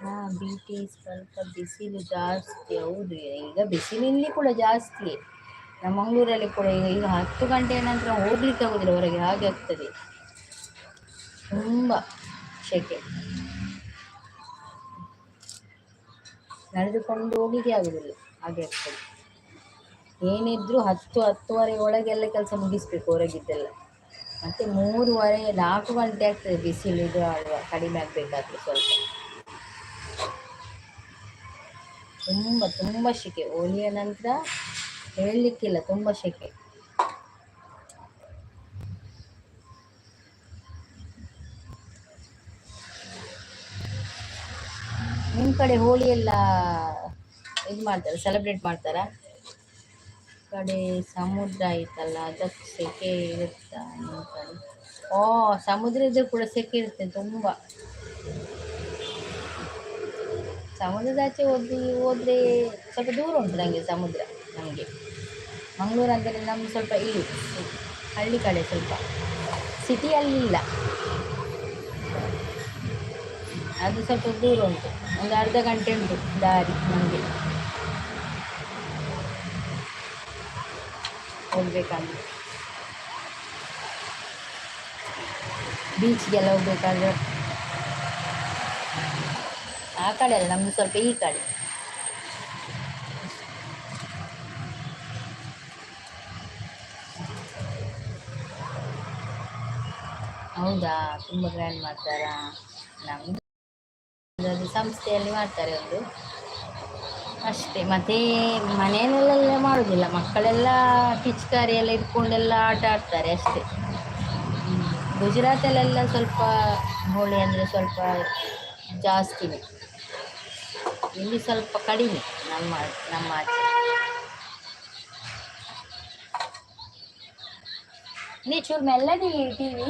Speaker 1: ಹಾಂ, ಬಿ ಟಿ ಸ್ವಲ್ಪ ಬಿಸಿಲು ಜಾಸ್ತಿ. ಹೌದು, ಈಗ ಬಿಸಿಲು ಇಲ್ಲಿ ಕೂಡ ಜಾಸ್ತಿ. ನಮ್ಮ ಮಂಗಳೂರಲ್ಲಿ ಕೂಡ ಈಗ ಈಗ 10 ಗಂಟೆಯ ನಂತರ ಹೋಗ್ಲಿಕ್ಕೆ ಆಗೋದಿಲ್ಲ ಹೊರಗೆ, ಹಾಗೆ ಆಗ್ತದೆ. ತುಂಬ ಸೆಕೆ, ನಡೆದುಕೊಂಡು ಹೋಗ್ಲಿಕ್ಕೆ ಆಗೋದಿಲ್ಲ, ಹಾಗೆ ಆಗ್ತದೆ. ಏನಿದ್ರು 10, 10:30 ಒಳಗೆಲ್ಲ ಕೆಲಸ ಮುಗಿಸ್ಬೇಕು ಹೊರಗಿದ್ದೆಲ್ಲ. ಮತ್ತೆ 3:30, 4 ಗಂಟೆ ಆಗ್ತದೆ ಬಿಸಿಲು ಇದು ಆಡುವ ಕಡಿಮೆ ಆಗಬೇಕಾದ್ರೆ ಸ್ವಲ್ಪ. ತುಂಬ ತುಂಬ ಸೆಕೆ. ಹೋಳಿಯ ನಂತರ ಹೇಳಲಿಕ್ಕಿಲ್ಲ, ತುಂಬ ಸೆಕೆ. ನಿಮ್ಮ ಕಡೆ ಹೋಳಿ ಎಲ್ಲ ಇದು ಮಾಡ್ತಾರೆ, ಸೆಲೆಬ್ರೇಟ್ ಮಾಡ್ತಾರಾ? ಕಡೆ ಸಮುದ್ರ ಐತಲ್ಲ, ಅದಕ್ಕೆ ಸೆಕೆ ಇರುತ್ತಾ ನಿಮ್ಮ ಕಡೆ? ಓ, ಸಮುದ್ರ ಇದ್ರೂ ಕೂಡ ಸೆಕೆ ಇರುತ್ತೆ ತುಂಬ. ಸಮುದ್ರದ ಆಚೆ ಹೋದ್ರೆ ಸ್ವಲ್ಪ ದೂರ ಉಂಟು ನನಗೆ ಸಮುದ್ರ. ನಮಗೆ ಮಂಗಳೂರು ಅಂದರೆ ನಮ್ಮ ಸ್ವಲ್ಪ ಇಲ್ಲಿ ಹಳ್ಳಿ ಕಡೆ, ಸ್ವಲ್ಪ ಸಿಟಿಯಲ್ಲಿ ಇಲ್ಲ ಅದು. ಸ್ವಲ್ಪ ದೂರ ಉಂಟು, ಒಂದು ಅರ್ಧ ಗಂಟೆ ಉಂಟು ದಾರಿ ನಮಗೆ ಹೋಗ್ಬೇಕಂದ್ರೆ. ಬೀಚ್ಗೆಲ್ಲ ಹೋಗ್ಬೇಕಾದ್ರೆ ಆ ಕಡೆ ಅಲ್ಲ, ನಮ್ದು ಸ್ವಲ್ಪ ಈ ಕಡೆ. ಹೌದಾ? ತುಂಬ ಗ್ರ್ಯಾಂಡ್ ಮಾಡ್ತಾರಾ? ನಮ್ದು ಅದು ಸಂಸ್ಥೆಯಲ್ಲಿ ಮಾಡ್ತಾರೆ ಒಂದು, ಅಷ್ಟೇ. ಮತ್ತೆ ಮನೆಯಲ್ಲೆಲ್ಲ ಮಾಡುವುದಿಲ್ಲ. ಮಕ್ಕಳೆಲ್ಲ ಪಿಚಕಾರಿ ಎಲ್ಲ ಇಟ್ಕೊಂಡೆಲ್ಲ ಆಟ ಆಡ್ತಾರೆ ಅಷ್ಟೇ. ಗುಜರಾತಲ್ಲೆಲ್ಲ ಸ್ವಲ್ಪ ಹೋಳಿ ಅಂದರೆ ಸ್ವಲ್ಪ ಜಾಸ್ತಿನೇ, ಇಲ್ಲಿ ಸ್ವಲ್ಪ ಕಡಿಮೆ ನಮ್ಮ ನಮ್ಮ ಆಚೆ. ನೀ ಚೂರು ಮೆಲ್ಲದಿ ಟಿವಿ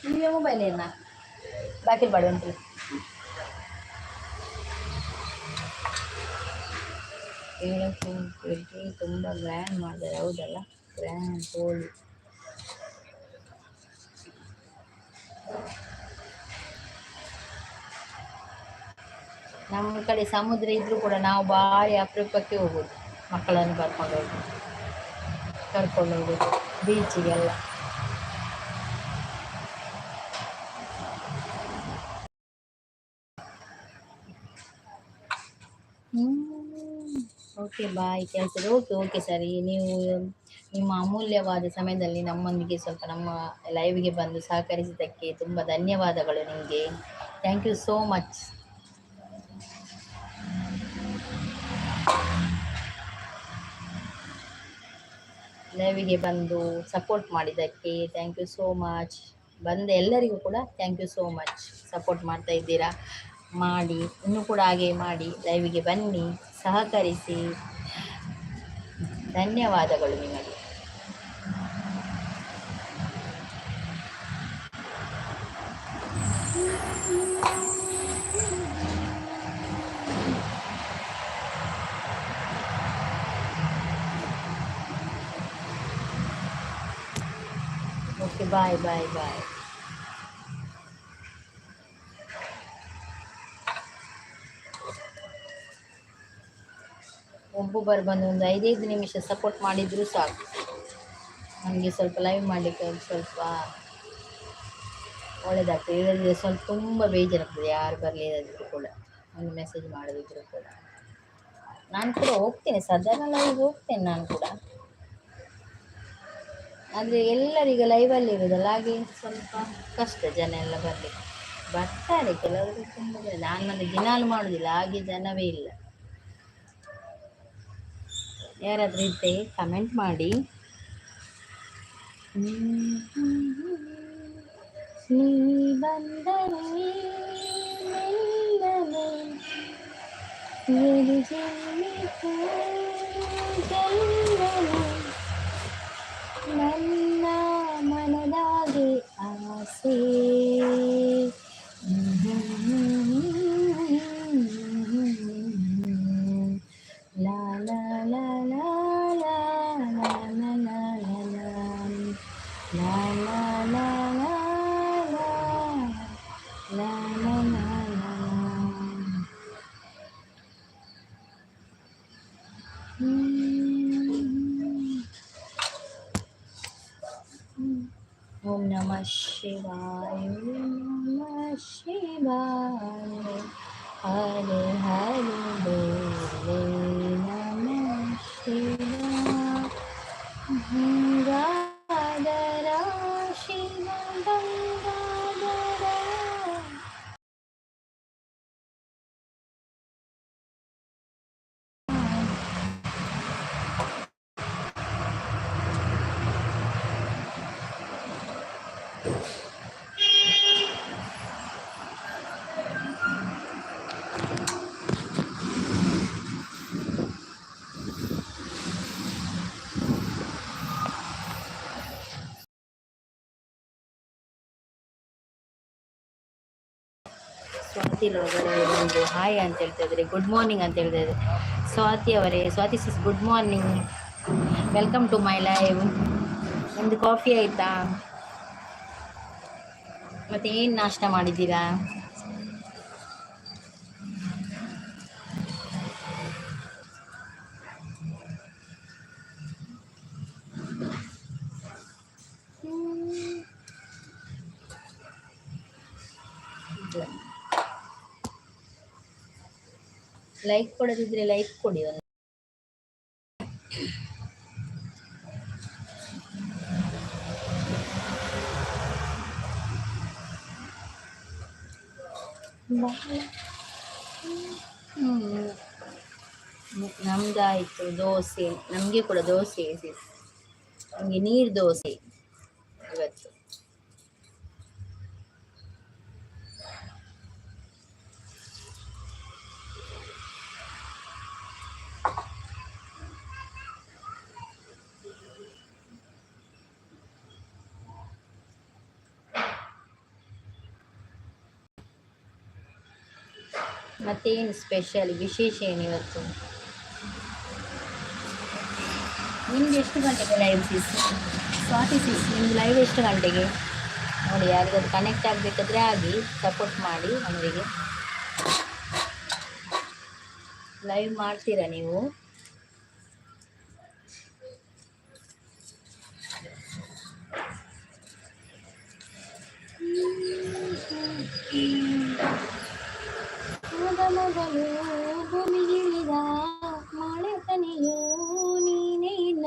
Speaker 1: ಟಿವಿಯ ಮೊಬೈಲ್ ಏನ ಬಾಕಿಲ್ ಬಾಡುವಂತಿಲ್ಲ. ಹೇಳಕ್ಕೆ ತುಂಬ ಗ್ರ್ಯಾಂಡ್ ಮಾಡ್ತಾರೆ, ಹೌದಲ್ಲ? ಗ್ರ್ಯಾಂಡ್ ಹೋಳಿ. ನಮ್ಮ ಕಡೆ ಸಮುದ್ರ ಇದ್ರೂ ಕೂಡ ನಾವು ಭಾರಿ ಅಪರೂಪಕ್ಕೆ ಹೋಗೋದು, ಮಕ್ಕಳನ್ನು ಕರ್ಕೊಂಡು ಹೋಗಿ ಕರ್ಕೊಂಡು ಹೋಗೋದು ಬೀಚಿಗೆಲ್ಲ. ಓಕೆ, ಬಾಯ್, ಕೆಲಸದ. ಓಕೆ ಓಕೆ ಸರಿ. ನೀವು ನಿಮ್ಮ ಅಮೂಲ್ಯವಾದ ಸಮಯದಲ್ಲಿ ನಮ್ಮೊಂದಿಗೆ ಸ್ವಲ್ಪ ನಮ್ಮ ಲೈವ್ಗೆ ಬಂದು ಸಹಕರಿಸಿದ್ದಕ್ಕೆ ತುಂಬ ಧನ್ಯವಾದಗಳು ನಿಮಗೆ. Thank you so much. ಲೈವಿಗೆ ಬಂದು ಸಪೋರ್ಟ್ ಮಾಡಿದ್ದಕ್ಕೆ thank you so much. ಬಂದ ಎಲ್ಲರಿಗೂ ಕೂಡ thank you so much. Support ಮಾಡ್ತಾ ಇದ್ದೀರಾ, ಮಾಡಿ, ಇನ್ನೂ ಕೂಡ ಹಾಗೆ ಮಾಡಿ. ಲೈವಿಗೆ ಬನ್ನಿ, ಸಹಕರಿಸಿ. ಧನ್ಯವಾದಗಳು ನಿಮಗೆ. Okay, bye bye bye. ಒಬ್ಬೊಬ್ಬರು ಬಂದು ಒಂದು ಐದೈದು ನಿಮಿಷ ಸಪೋರ್ಟ್ ಮಾಡಿದರೂ ಸಾಕು ನಮಗೆ. ಸ್ವಲ್ಪ ಲೈವ್ ಮಾಡಲಿಕ್ಕೆ ಒಂದು ಸ್ವಲ್ಪ ಒಳ್ಳೆಯದಾಗ್ತದೆ. ಇಲ್ಲದಿದ್ದರೆ ಸ್ವಲ್ಪ ತುಂಬ ಬೇಜಾರಾಗ್ತದೆ. ಯಾರು ಬರಲಿಲ್ಲದಿದ್ದರೂ ಕೂಡ, ಒಂದು ಮೆಸೇಜ್ ಮಾಡದಿದ್ದರೂ ಕೂಡ. ನಾನು ಕೂಡ ಹೋಗ್ತೇನೆ, ಸಾಧಾರಣ ಲೈವ್ ಹೋಗ್ತೇನೆ ನಾನು ಕೂಡ. ಆದರೆ ಎಲ್ಲರೀಗ ಲೈವಲ್ಲಿ ಇರೋದಲ್ಲ, ಹಾಗೆ ಸ್ವಲ್ಪ ಕಷ್ಟ ಜನ ಎಲ್ಲ ಬರಲಿಕ್ಕೆ. ಬರ್ತಾರೆ ಕೆಲವರು, ತುಂಬ ಜನ. ನಾನು ಮತ್ತೆ ದಿನಾಲು ಮಾಡೋದಿಲ್ಲ, ಹಾಗೆ ಜನವೇ ಇಲ್ಲ. ಯಾರಾದರೂ ಇದ್ದರೆ ಕಮೆಂಟ್ ಮಾಡಿ. ನೀ ಬಂದರೆ ಮೆಲ್ಲನೆ ಎದೆ ಜಲ್ಲನೆ, ನನ್ನ ಮನದಾಗೆ ಆಸೆ. ಲಾ ಲಾ ಲಾ ಲಾ ಲಾ ಲಾ ಲಾ ಲಾ ಲಾ ಲಾ ಲಾ ಲಾ ಲಾ ಲಾ ಲಾ ಲಾ ಲಾ ಲಾ. ಓಂ ನಮಃ ಶಿವಾಯ, ನಮಃ ಶಿವಾಯ, ಹರ ಹರ ಬೋಲೆ ನಮಃ ಶಿವಾಯ. ಗಂಗಾಧರ ಶಿವ ಗಂಗಾಧರ. ಸ್ವಾತಿ ಲೋಗರೆ ಒಂದು ಹಾಯ್ ಅಂತ ಹೇಳ್ತಾ ಇದ್ದಾರೆ, ಗುಡ್ ಮಾರ್ನಿಂಗ್ ಅಂತ ಹೇಳ್ತಾ ಇದ್ದಾರೆ ಸ್ವಾತಿ ಅವರೇ. Swati sis, good morning, welcome to my live. ನಿಮ್ಮದು ಕಾಫಿ ಆಯಿತಾ? ಮತ್ತೆ ಏನು ನಾಷ್ಟ ಮಾಡಿದ್ದೀರಾ? ಲೈಕ್ ಕೊಡದಿದ್ರೆ ಲೈಕ್ ಕೊಡಿ ಒಂದು. ನಮ್ದಾಯ್ತು ದೋಸೆ. ನಮಗೆ ಕೂಡ ದೋಸೆ, ನಮಗೆ ನೀರು ದೋಸೆ ಇವತ್ತು. ಮತ್ತೇನು ಸ್ಪೆಷಲ್, ವಿಶೇಷ ಏನು ಇವತ್ತು? ನಿಮ್ದು ಎಷ್ಟು ಗಂಟೆಗೆ ಲೈವ್ ಸಿಸ್? ಸ್ವಾತಿ ಸಿಸ್, ನಿಮ್ದು ಲೈವ್ ಎಷ್ಟು ಗಂಟೆಗೆ? ನೋಡಿ, ಯಾರಿಗಾದ್ರು ಕನೆಕ್ಟ್ ಆಗಬೇಕಾದ್ರೆ ಆಗಿ ಸಪೋರ್ಟ್ ಮಾಡಿ ಅವರಿಗೆ. ಲೈವ್ ಮಾಡ್ತೀರಾ ನೀವು? ಮೊದಮೊದಲು ಭೂಮಿಗಿಳಿದ ಮಳೆ ತನಿಯೋ ನೀನೇ ಇಲ್ಲ,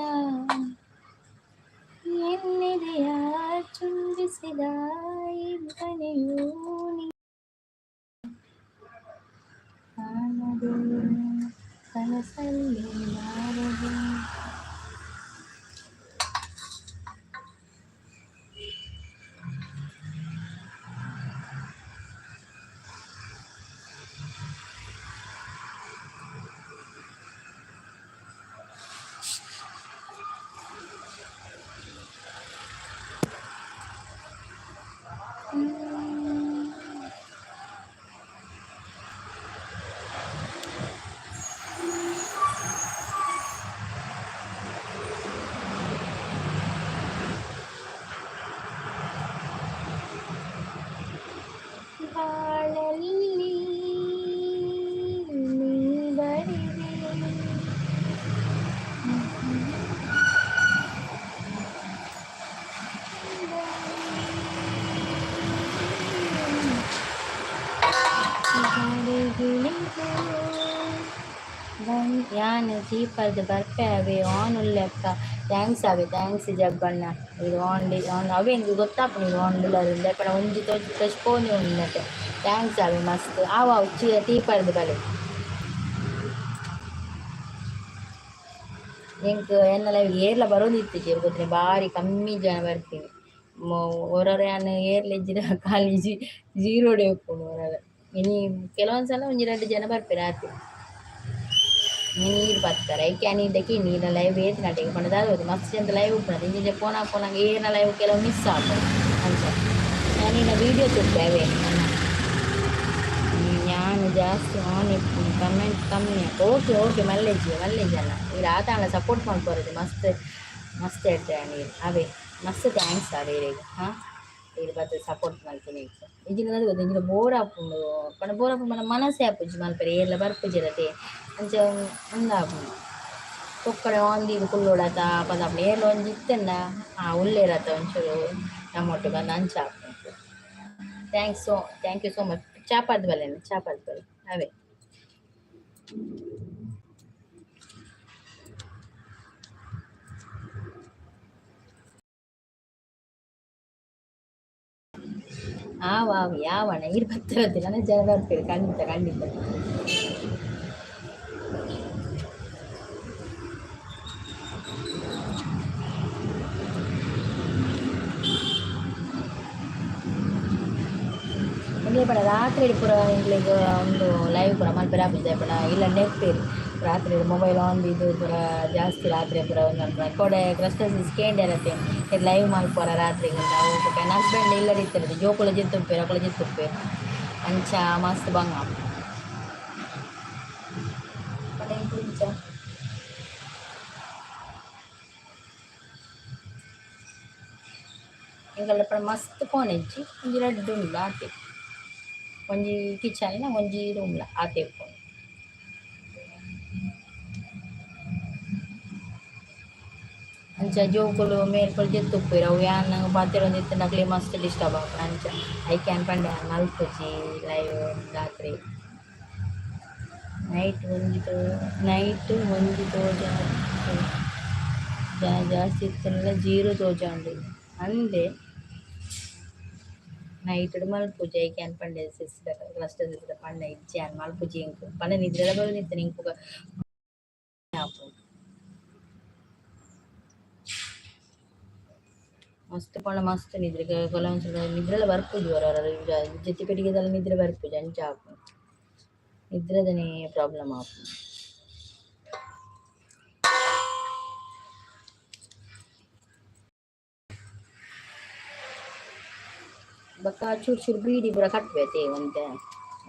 Speaker 1: ಎನ್ನೆದೆಯ ಚುಂಬಿಸಿದ ಇಬ್ಬನಿಯೋ ನೀ ಕಾಣದೆ ಕನಸಲ್ಲಿ ಬಾರದೆ. ಬಾಳಲ್ಲಿ ನೀ ಬರಿದೆ. ಗಾಡಿಗಿಳಿದು ಯಾನ್ ಚೀಪರ್ದ್ ಬರ್ಪೆ ಅವೆ ಆನ್ ಉಲ್ಲೆಕ್ಕ. Thanks ಅವೆ, thanks ಜಗ್ಗಣ್ಣ. ಇದು ಆನ್ ಆನ್ ಅವೇ ಎಂಕ್ ಗೊತ್ತಾಪುಂಡು ಇದು ಆನ್ ಉಲ್ಲರಿಂದ ಪಂಡ ಒಂಜಿ ತೋಜ್ ಉಂಡತೆ. Thanks ಅವೆ, ಮಸ್ತ್ ಆವು ಅವು ಚೀಪರ್ದ್ ಬಲೆ. ಎಂಕ್ ಎನ್ನ ಲೈವ್ ಏರ್ಲ ಬರೋದಿತ್ತಿಜಿ ಗೊತ್ತಿಲ್ಲ, ಬಾರಿ ಕಮ್ಮಿ ಜನ ಬರ್ತೀನಿ. ಒರೊರ ಯಾನ್ ಏರ್ಲ ಇಜ್ಜಿಡ ಖಾಲಿ ಜೀರೋಡೆ ಉಪ್ಪುಂಡು ಒರೊರ. ಇನಿ ಕೆಲವೊಂದ್ಸಲ ಒಂಜಿ ರಡ್ಡ್ ಜನ ಬರ್ಪೆರ್ ಆತೆ. ನೀರು ಬರ್ತಾರೆ ಐಕೆ ಅನಿದ್ದಕ್ಕೆ ನೀರಿನ ಲೈವ್ ಏತ್ ನಟಿಗೆ ಪಂಡ ದಾದ ಗೊತ್ತು, ಮಸ್ತ್ ಜನ ಲೈವ್ ಉಪ್ಪುಂಡು. ಇಂಚ ಪೋನ ಪೋನಾಗ ಏರ್ನ ಲೈವ್ ಕೆಲವು ಮಿಸ್ ಆಪುಂಡು. ಅಂಚ ಯಾನಿನ ವೀಡಿಯೋ ತೂಪೆ ಅವೇ. ಯಾನ್ ಜಾಸ್ತಿ ಆನ್ ಇಪ್ಪುನು, ಕಮೆಂಟ್ ಕಮ್ಮಿ. ಓಕೆ ಓಕೆ, ಮಲ್ಲೆಜ್ಜಿ ಮಲ್ಲೆಜ್ಜಿ ಅಣ್ಣ. ಈರ್ ಆತಾಂಡ ಸಪೋರ್ಟ್ ಮಲ್ಪೊರದು ಮಸ್ತ್ ಮಸ್ತ್ ಎಡ್ಡೆ ನೀರು ಅವೇ. ಮಸ್ತ್ thanks ಅವೇ ಇರೆಗ್. ಹಾಂ, ಈರ್ ಬತ್ತ್ ಸಪೋರ್ಟ್ ಮಲ್ತಿನ. ಇಜ್ಜಿಂಡ ದಾದ ಗೊತ್ತ, ಇಂಚಿನ ಬೋರ್ ಆಪುಂಡು ಪಂಡ ಬೋರ್ ಆಪುಂಡು ಪಂಡ ಮನಸ್ಸೇ ಆಪುಜಿ ಮಲ್ಪೆರೆ, ಏರ್ಲ ಬರ್ಪುಜೆರತೆ. ಅಂಚ ಉಂದಾಪುಂಡು. ಪೊಕ್ಕಡೆ ಆನ್ ದೀದ್ ಕುಲ್ಲೊಡತ ಪಂದ್ ಏರ್ಲ ಒಂಜಿ ಇತ್ತ್ಂಡ ಆ ಉಲ್ಲೇರತ ಒಂಚೂರು ನಮ್ಮೊಟ್ಟು ಬಂದು ಅಂಚ ಆಪುಂಡು. Thanks so thank you so much. ಚಾಪಾದ್ ಬಲ್ಲೆನ, ಚಾಪಾದ್ ಬಲ್ಲೆ ಅವೇ. ಆವ ಆವ್ ಯಾವಣ ಈರ್ ಬತ್ತರತ್ತಿಲ್ಲ ಜನ ಬರ್ತೀರಿ, ಖಂಡಿತ ಖಂಡಿತ. ಪಡ ರಾತ್ರಿ ಪೂರ ಎಂಕ್ಲೆಗ್ ಉಂದು ಲೈವ್ ಪೂರ ಮಲ್ಪೆರೆ ಆಪುಜಿ ಪಂಡ ಇಲ್ಲ ನೆಪ್ಪೇರು ರಾತ್ರಿ ಮೊಬೈಲ್ ಆನ್ ದೀದ್ ಪೂರ ಜಾಸ್ತಿ ರಾತ್ರಿ ಪೂರ ಉಂದು ಕೋಡೆ ಕ್ರಸ್ಟಸಿಸ್ ಕೇಂಡೆರತೆ ಲೈವ್ ಮಲ್ಪುವರ ರಾತ್ರಿಗೆ. ಅವು ಬೊಕ ಎನ್ನ ಹಸ್ಬೆಂಡ್ ಇಲ್ಲಡ್ ಇತ್ತೆರ್, ಜೋಕುಲು ಜೆತ್ತುಪ್ಪೆರ್, ಅಕುಲು ಜೆತ್ತುಪ್ಪೆರ್. ಅಂಚ ಮಸ್ತ್ ಬಂಗ ಆಪುಂಡು. ಪಂಡ ಎಂಕ್ ಇಂಚ ಎಂಕಲ್ನ ಪಂಡ ಮಸ್ತ್ ಫೋನ್ ಇಜ್ಜಿ, ಒಂಜಿ ರಡ್ಡ್ ಉಂಡು ಆತೆ. ಒಂಜಿ ಕಿಚನ್, ಒಂಜಿ ರೂಮ್ಲ ಆತೆ ಫೋನ್. ಅಂಚ ಜೋಕುಲು ಮೇಲ್ಪುರ ಜೆತ್ತುಪ್ಪೆರ್, ಅವು ಯಾನ್ ಪಾತೆರೊಂದು ಇತ್ತ್ಂಡ ಅಕ್ಲೆಗ್ ಮಸ್ತ್ ಡಿಸ್ಟರ್ಬ್ ಆಪುಂಡು. ಅಂಚ ಐಕ್ ಯಾನ್ ಪಂಡೆ ಯಾನ್ ಮಲ್ಪುಜಿ ಲೈವ್ ರಾತ್ರಿ. ನೈಟ್ ಒಂಜಿ ತೋ ನೈಟ್ ಒಂಜಿ ತೋಜಾದ್ ಜಾಸ್ತಿ ಇತ್ತುಂಡಲ ಜೀರೋ ತೋಜಾಂಡು ಅಂದೆ. ನೈಟ್ ಮಲ್ಪುಜಿ ಐಕ್ ಯಾನ್ ಪಂಡೆ ಸಿಸ್ಟರ್ ಕ್ಲಸ್ಟರ್ ಸಿಸ್ಟರ್ ಪಂಡೆ ಇಜ್ಜಿ ಯಾನ್ ಮಲ್ಪುಜಿ ಎಂಕ್ ಪಂಡ ನಿದ್ರೆಲ ಬರೊಂದಿತ್ತಿನಿ ಎಂಕ್ ಬೊಕ ಆಪುಂಡು. ಮಸ್ತ್ ಪಂಡ ಮಸ್ತ್ ನಿದ್ರೆ, ಕೆಲವೊಂದ್ಸಲ ನಿದ್ರೆಲ ಬರ್ಪುಜಿ ಒರ ಒರ ಜೆತ್ತಿ ಪೆಟ್ಟಿಗೆದಲ ನಿದ್ರೆ ಬರ್ಪುಜಿ ಅಂಚ ಆಪುಂಡು. ನಿದ್ರೆದನೇ ಪ್ರಾಬ್ಲಮ್ ಆಪುಂಡು. ಬೊಕ್ಕ ಚೂರು ಚೂರು ಬೀಡಿ ಪೂರ ಕಟ್ಟುವೆ ಅತೆ ಒಂತೆ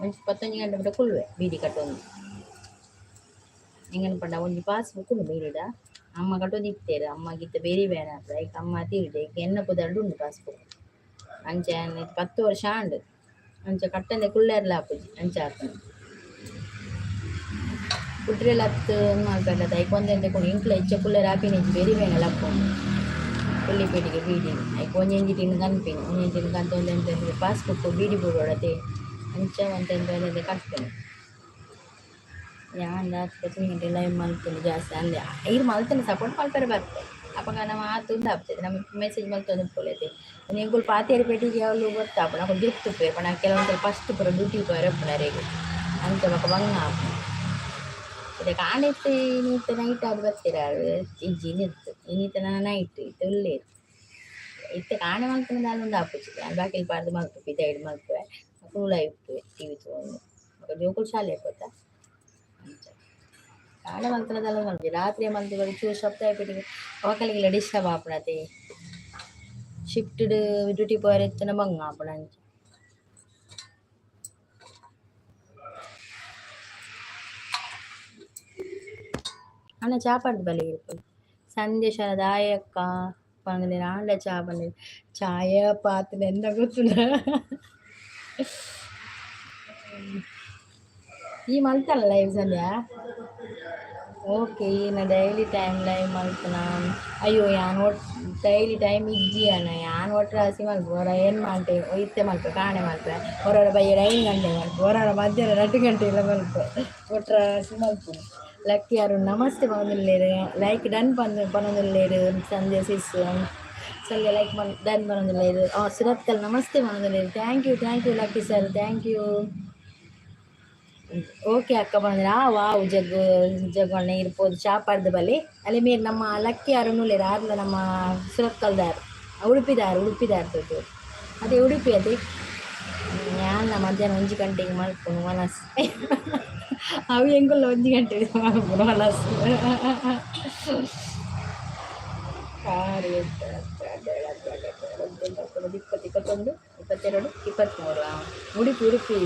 Speaker 1: ಒಂಜಿ ಪತ್ತೊಂಜಿ ಗಂಟೆ ಮುಟ ಕುಲ್ಲುವೆ ಬೀಡಿ ಕಟ್ಟೊಂದು. ಎಂಗನ ಪಂಡ ಒಂಜಿ ಪಾಸ್ ಬುಕ್ ಉಂಡು ಬೀಡಿದ, ಅಮ್ಮ ಕಟ್ಟೊಂದು ಇತ್ತೆರ್, ಅಮ್ಮಗ್ ಇತ್ತೆ ಬೇರಿ ಬೇನೆ ಆಪುಂಡು ಐಕ್ ಅಮ್ಮ ತೀರ್ಜೆ ಐಕ್ ಎನ್ನ ಪುದರ್ಡ್ ಉಂಡು ಪಾಸ್ ಬುಕ್. ಅಂಚ ಯಾನ್ 10 ವರ್ಷ ಆಂಡ್ ಅಂಚ ಕಟ್ಟಂದೆ ಕುಲ್ಲೆರ್ಲ ಆಪುಜಿ ಅಂಚ ಆಪುಂಡು. ಕುಟ್ರೆ ಲತ್ತ್ ಮಲ್ಪೆರ್ಲತ್ತ ಐಕ್ ಒಂತೆ ಒಂತೆ ಕುಂಡು ಎಂಕ್ಲ ಹೆಚ್ಚ ಕುಲ್ಲೆರೆ ಆಪಿನಿಜ್ಜಿ ಬೆರಿ ಬೇನೆ ಲಪ್ಪುಂಡು. ಕುಲ್ಲಿ ಪೆಟ್ಟಿಗೆ ಬೀಡಿ ಐಕ್ ಒಂಜೊಂಜಿ ತಿಂಡ್ ಕನ್ಪಿನಿ ಒಂಜೊಂಜಿ ತಿಂಡ್ ಕಂತ್ ಒಂತೆ ಒಂತೆ ಪಾಸ್ ಬುಕ್ ಬೀಡಿ ಬುಡೊಡತೆ ಅಂಚ ಒಂತೆ ಒಂತೆ ಒಂತೆ ಕಟ್ಪುನಿ. ಯಾನ್ ದಾತ್ ಪತ್ತೊಂಜಿ ಗಂಟೆ ಲೈವ್ ಮಲ್ಪುನಿ ಜಾಸ್ತಿ ಅಂದೆ ಈರ್ ಮಲ್ತ್ಂಡ ಸಪೋರ್ಟ್ ಮಲ್ಪೆರೆ ಬರ್ಪೆ ಅಪಗ ನಮ ಆತ್ ಉಂದಾಪುಜಿ ನಮ ಮೆಸೇಜ್ ಮಲ್ತೊಂದು ಉಪ್ಪೊಲಿ ಎಂಕುಲು ಪಾತೆರ ಪೆಟ್ಟಿಗೆ ಅವ್ಲು ಗೊತ್ತಾಪುಂಡು ಅಕುಲು ಜೆತ್ತುಪ್ಪುವೆರ್ ಪಂಡ ಕೆಲವೊಂದ್ಸಲ ಫಸ್ಟ್ ಪೂರ ಡ್ಯೂಟಿ ಪೋಯೆರೆ ಉಪ್ಪುಂಡು ಅರೆಗ್ ಅಂಚ ಬೊಕ ಬಂಗ ಆಪುಂಡು. ಇತ್ತೆ ಕಾಂಡೆ ಇತ್ತೆ ಇನಿತ ನೈಟ್ ಆದ್ ಬತ್ತೆರ್ ಆರ್ ಇಜ್ಜಿ ಇನಿತ್ ಇನಿತ ನನ ನೈಟ್ ಇತ್ತೆ ಉಲ್ಲೆರ್. ಇತ್ತೆ ಕಾಂಡೆ ಮಲ್ಪುನ ದಾಲ ಉಂದು ಆಪುಜಿ ಯಾನ್ ಬಾಕಿಲ್ ಪಾಡ್ದ್ ಮಲ್ಪು ಪಿದಾಯಿಡ್ ಮಲ್ಪುವೆ ಅಕುಲು ಉಲಾಯಿ ಉಪ್ಪುವೆ ಟಿವಿ ತೂವೊಂದು ಬೊಕ ಜೋಕುಲು ಶಾಲೆ ಪೋತ ಅಂಚ ಕಾಂಡೆ ಮಲ್ಪುನ ದಾಲ ಮಲ್ಪುಜಿ ರಾತ್ರೆ ಮಲ್ತ್ ಬೊಕ ಚೂರು ಶಬ್ದ ಆಯಿಪೆಟ್ಟಿಗೆ ಅಕಲೆಗ್ಲ ಡಿಸ್ಟರ್ಬ್ ಆಪುಂಡತೆ ಶಿಫ್ಟ್ ಡ್ ಡ್ಯೂಟಿ ಪೋಯೆರೆ ಇತ್ತ್ಂಡ ಬಂಗ ಆಪುಂಡು ಅಂಚ. ಅಣ್ಣ ಚಾ ಪರ್ದ್ ಬಲೆ ಇರ್ಪು ಸಂದೇಶ ದಾಯಕ್ಕ ಪಂಡ್ದ್ ಆಂಡ ಚಾ ಪಂದ್ ಚಾಯ ಪಾತ್ರೆ ಎಂತ ಗೊತ್ತುಂಡ ಈ ಮಲ್ತಲ್ಲ ಲೈವ್ ಸಂಧ್ಯಾ? ಓಕೆ, ಈನ ಡೈಲಿ ಟೈಮ್ ಲೈವ್ ಮಲ್ಪುನ? ಅಯ್ಯೋ, ಯಾನ್ ಒಟ್ ಡೈಲಿ ಟೈಮ್ ಇಜ್ಜಿ ಅಣ್ಣ. ಯಾನ್ ಒಟ್ಟು ರಾಸಿ ಮಲ್ಪು ಒರ ಏನು ಮಲ್ತೆ ಇತ್ತೆ ಮಲ್ಪೆ ಕಾಣೆ ಮಲ್ಪೆ ಒರೊರ ಬಯ್ಯಡ್ 5 ಗಂಟೆ ಮಲ್ಪೆ ಒರೊರ ಮಧ್ಯಾಹ್ನ 2 ಗಂಟೆ ಇಲ್ಲ ಮಲ್ಪೆ ಒಟ್ರಾಸಿ ಮಲ್ಪುನು. ಲಕ್ಕಿ ಅರುಣ್ ನಮಸ್ತೆ ಪನೊಂದುಲ್ಲೆರ್, ಲೈಕ್ ಡನ್ ಪಂದ್ ಪನೊಂದುಲ್ಲೆರ್. ಸಂಧ್ಯಾ ಸಿಸ್ ಸಂಧ್ಯಾ ಲೈಕ್ ಮನ್ ಡನ್ ಪನೊಂದುಲ್ಲೆರ್. ಸುರತ್ಕಲ್ ನಮಸ್ತೆ ಪನೊಂದುಲ್ಲೆರ್. Thank you, thank you Lucky sir, thank you. Okay ಅಕ್ಕ ಪನೊಂದುಲ್ಲೆರ್. ಆ ವಾವ್ ಜಗ್ಗು ಜಗ್ಗಣ್ಣ ಇರ್ಪೋದು ಚಾ ಪರ್ದ್ ಬಲೆ ಅಲ್ಲಿ ಮೇರ್ ನಮ್ಮ ಲಕ್ಕಿ ಅರುಣ್ ಉಲ್ಲೆರ್, ಆರ್ಲ ನಮ್ಮ ಸುರತ್ಕಲ್ದಾರ್, ಉಡುಪಿದಾರ್ ಉಡುಪಿದಾರ್ ತೋಜು ಅದೇ ಉಡುಪಿ ಅದೇ. ಯಾನ್ಲ ಮಧ್ಯಾಹ್ನ 1 ಗಂಟೆಗೆ ಮಲ್ಪುನು ವನಸ್. ಅವು ಎಂಕುಲ್ಲ 1 ಗಂಟೆಗೆ ಮಲ್ಪುನು ವನಸ್. 6, 8, 10, 12, 13, 19, 20, 21, 22, 23. ಉಡುಪಿ ಉಡುಪಿ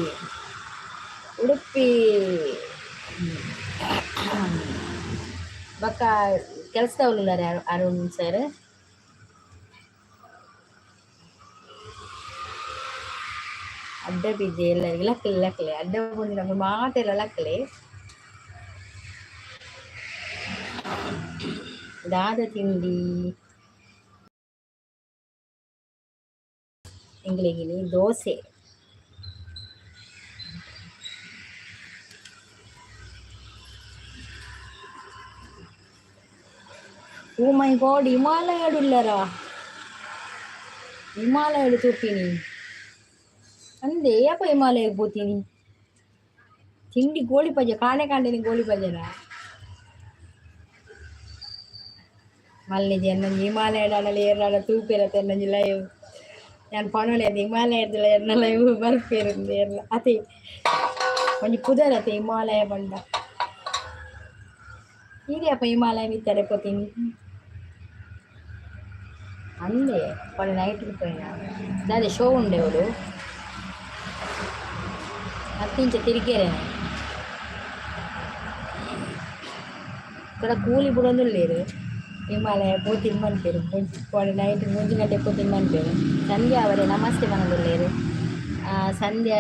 Speaker 1: ಉಡುಪಿ ಬೊಕ್ಕ ಕೆಲಸದವ್ಲು ಅರುಣ್ ಸರ್. ಅಡ್ಡ ಬಿದ್ದೆ ಎಲ್ಲರಿಗೆ ಲಕ್ಕಲೆ ಲಕ್ಕಲೆ ಅಡ್ಡ ಬಂದಿನಕುಲು ಮಾತೆಲ್ಲ ಲಕ್ಕಲೆ. ದಾದ ತಿಂಡಿ ಎಂಕ್ಲೆಗಿನಿ? ದೋಸೆ. ಓ ಮೈ ಗಾಡ್, ಹಿಮಾಲಯಡ್ ಉಲ್ಲರಾ? ಹಿಮಾಲಯಡ್ ತೂಪಿನಿ ಅಂದೆ ಏಪ ಹಿಮಾಲಯಗ್ ಪೋತೀನಿ? ತಿಂಡಿ ಗೋಳಿ ಬಜೆ ಕಾಂಡೆ ಕಾಂಡೆನೆ ಗೋಳಿ ಬಜೆನಾ? ಮಲ್ಲಿಜಿ ಎನ್ನೊಂಜಿ ಹಿಮಾಲಯಡ್ ಆಂಡಲ ಏರಾಡ ತೂಪೆರತ ಎನ್ನೊಂಜಿ ಲೈವ್. ಯಾನ್ ಪನೊಲಿ ಅತೆ ಹಿಮಾಲಯಡ್ದಲ ಎನ್ನ ಲೈವ್ ಬರ್ಪೆರ್ ಏರ್ಲ ಅತೆ ಒಂಜಿ ಪುದರ್ ಅತೆ ಹಿಮಾಲಯ ಪಂಡ. ಈರ್ಯಪ್ಪ ಹಿಮಾಲಯ ಮಿತ್ತರೆ ಪೋತೀನಿ ಅಂದೆ ಪಂಡ ನೈಟ್ ಪೋಯಿನ ದಾದೆ ಶೋ ಉಂಡೆ ಅವ್ಲು ಅತ್ತಿಂಚ ತಿರ್ಗೆರೆ ಕೂಡ ಕೂಲಿ ಬುಡೊಂದುಲ್ಲೆರ್ ಹಿಮಾಲಯ ಪೋತಿನ್ ಪನ್ಪೆರ್ ಕೋಡೆ ನೈಟ್ 3 ಗಂಟೆ ಪೋತಿನ್ ಪನ್ಪೆರ್. ಸಂಧ್ಯಾ ಅವರೇ ನಮಸ್ತೆ ಪನೊಂದುಲ್ಲೆರ್. ಸಂಧ್ಯಾ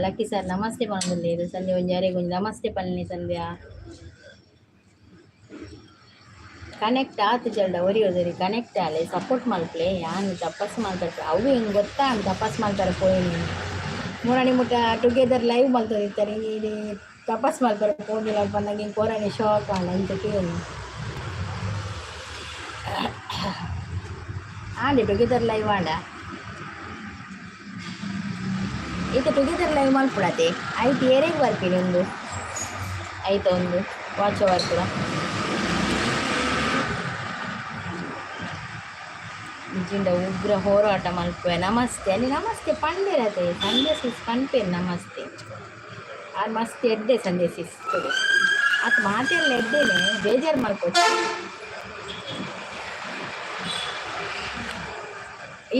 Speaker 1: ಲಕ್ಕಿ ಸರ್ ನಮಸ್ತೆ ಪನೊಂದುಲ್ಲೆರ್. ಸಂಧ್ಯಾ ಒಂಜಿ ಅರೆಗ್ ಒಂಜಿ ನಮಸ್ತೆ ಪನ್ಲೆ ಸಂಧ್ಯಾ. ಕನೆಕ್ಟ್ ಆತುಜಲ್ಡ ಒರಿ ಒರಿ ಕನೆಕ್ಟ್ ಆಲೆ ಸಪೋರ್ಟ್ ಮಲ್ಪಲೆ. ಯಾನ್ ತಪಸ್ ಮಲ್ಪರೆ ಅವು ಎಂಕ್ ಗೊತ್ತಾಂಡ್ ತಪಸ್ ಮಲ್ಪರೆ ಪೋಯಿನಿ. ಮುರಾನಿ ಮುಟ್ಟ ಟುಗೆದರ್ ಲೈವ್ ಮಲ್ತೊಂದಿತ್ತೆರ್ ಇನಿ. ತಪಸ್ ಮಲ್ಪರೆ ಪೋಂದಿಲ್ಲ ಪನ್ನಗ ಎಂಕ್ ಒರಾನೆ ಶಾಕ್ ಆಂಡ್ ಅಂಚ ಕೇಂಡೆ. ಆಂಡ್ ಟುಗೆದರ್ ಲೈವ್ ಆಂಡ. ಇತ್ತೆ ಟುಗೆದರ್ ಲೈವ್ ಮಲ್ಪುಡತೆ. ಐಟ್ ಏರೆಗ್ ಬರ್ಪಿನಿ ಉಂದು? ಐತ ಒಂದು ವಾಚ್ ಅವರ್ ಪೂರ. ನಿಜಿಂಡ ಉಗ್ರ ಹೋರಾಟ ಮಲ್ಪುವೆ. ನಮಸ್ತೆ ಅಲ್ಲಿ ನಮಸ್ತೆ ಪಂಡೆರತೆ. ಸಂದೇಶ ಪನ್ಪೇರು ನಮಸ್ತೆ. ಆರ್ ಮಸ್ತ್ ಎಡ್ಡೆ ಸಂದೇಶ ಇಸ್ತದೆ. ಆತ್ ಮಾತೆರ್ಲ ಎಡ್ಡೆನೆ, ಬೇಜಾರು ಮಲ್ಪೊಚ್ಚಿ.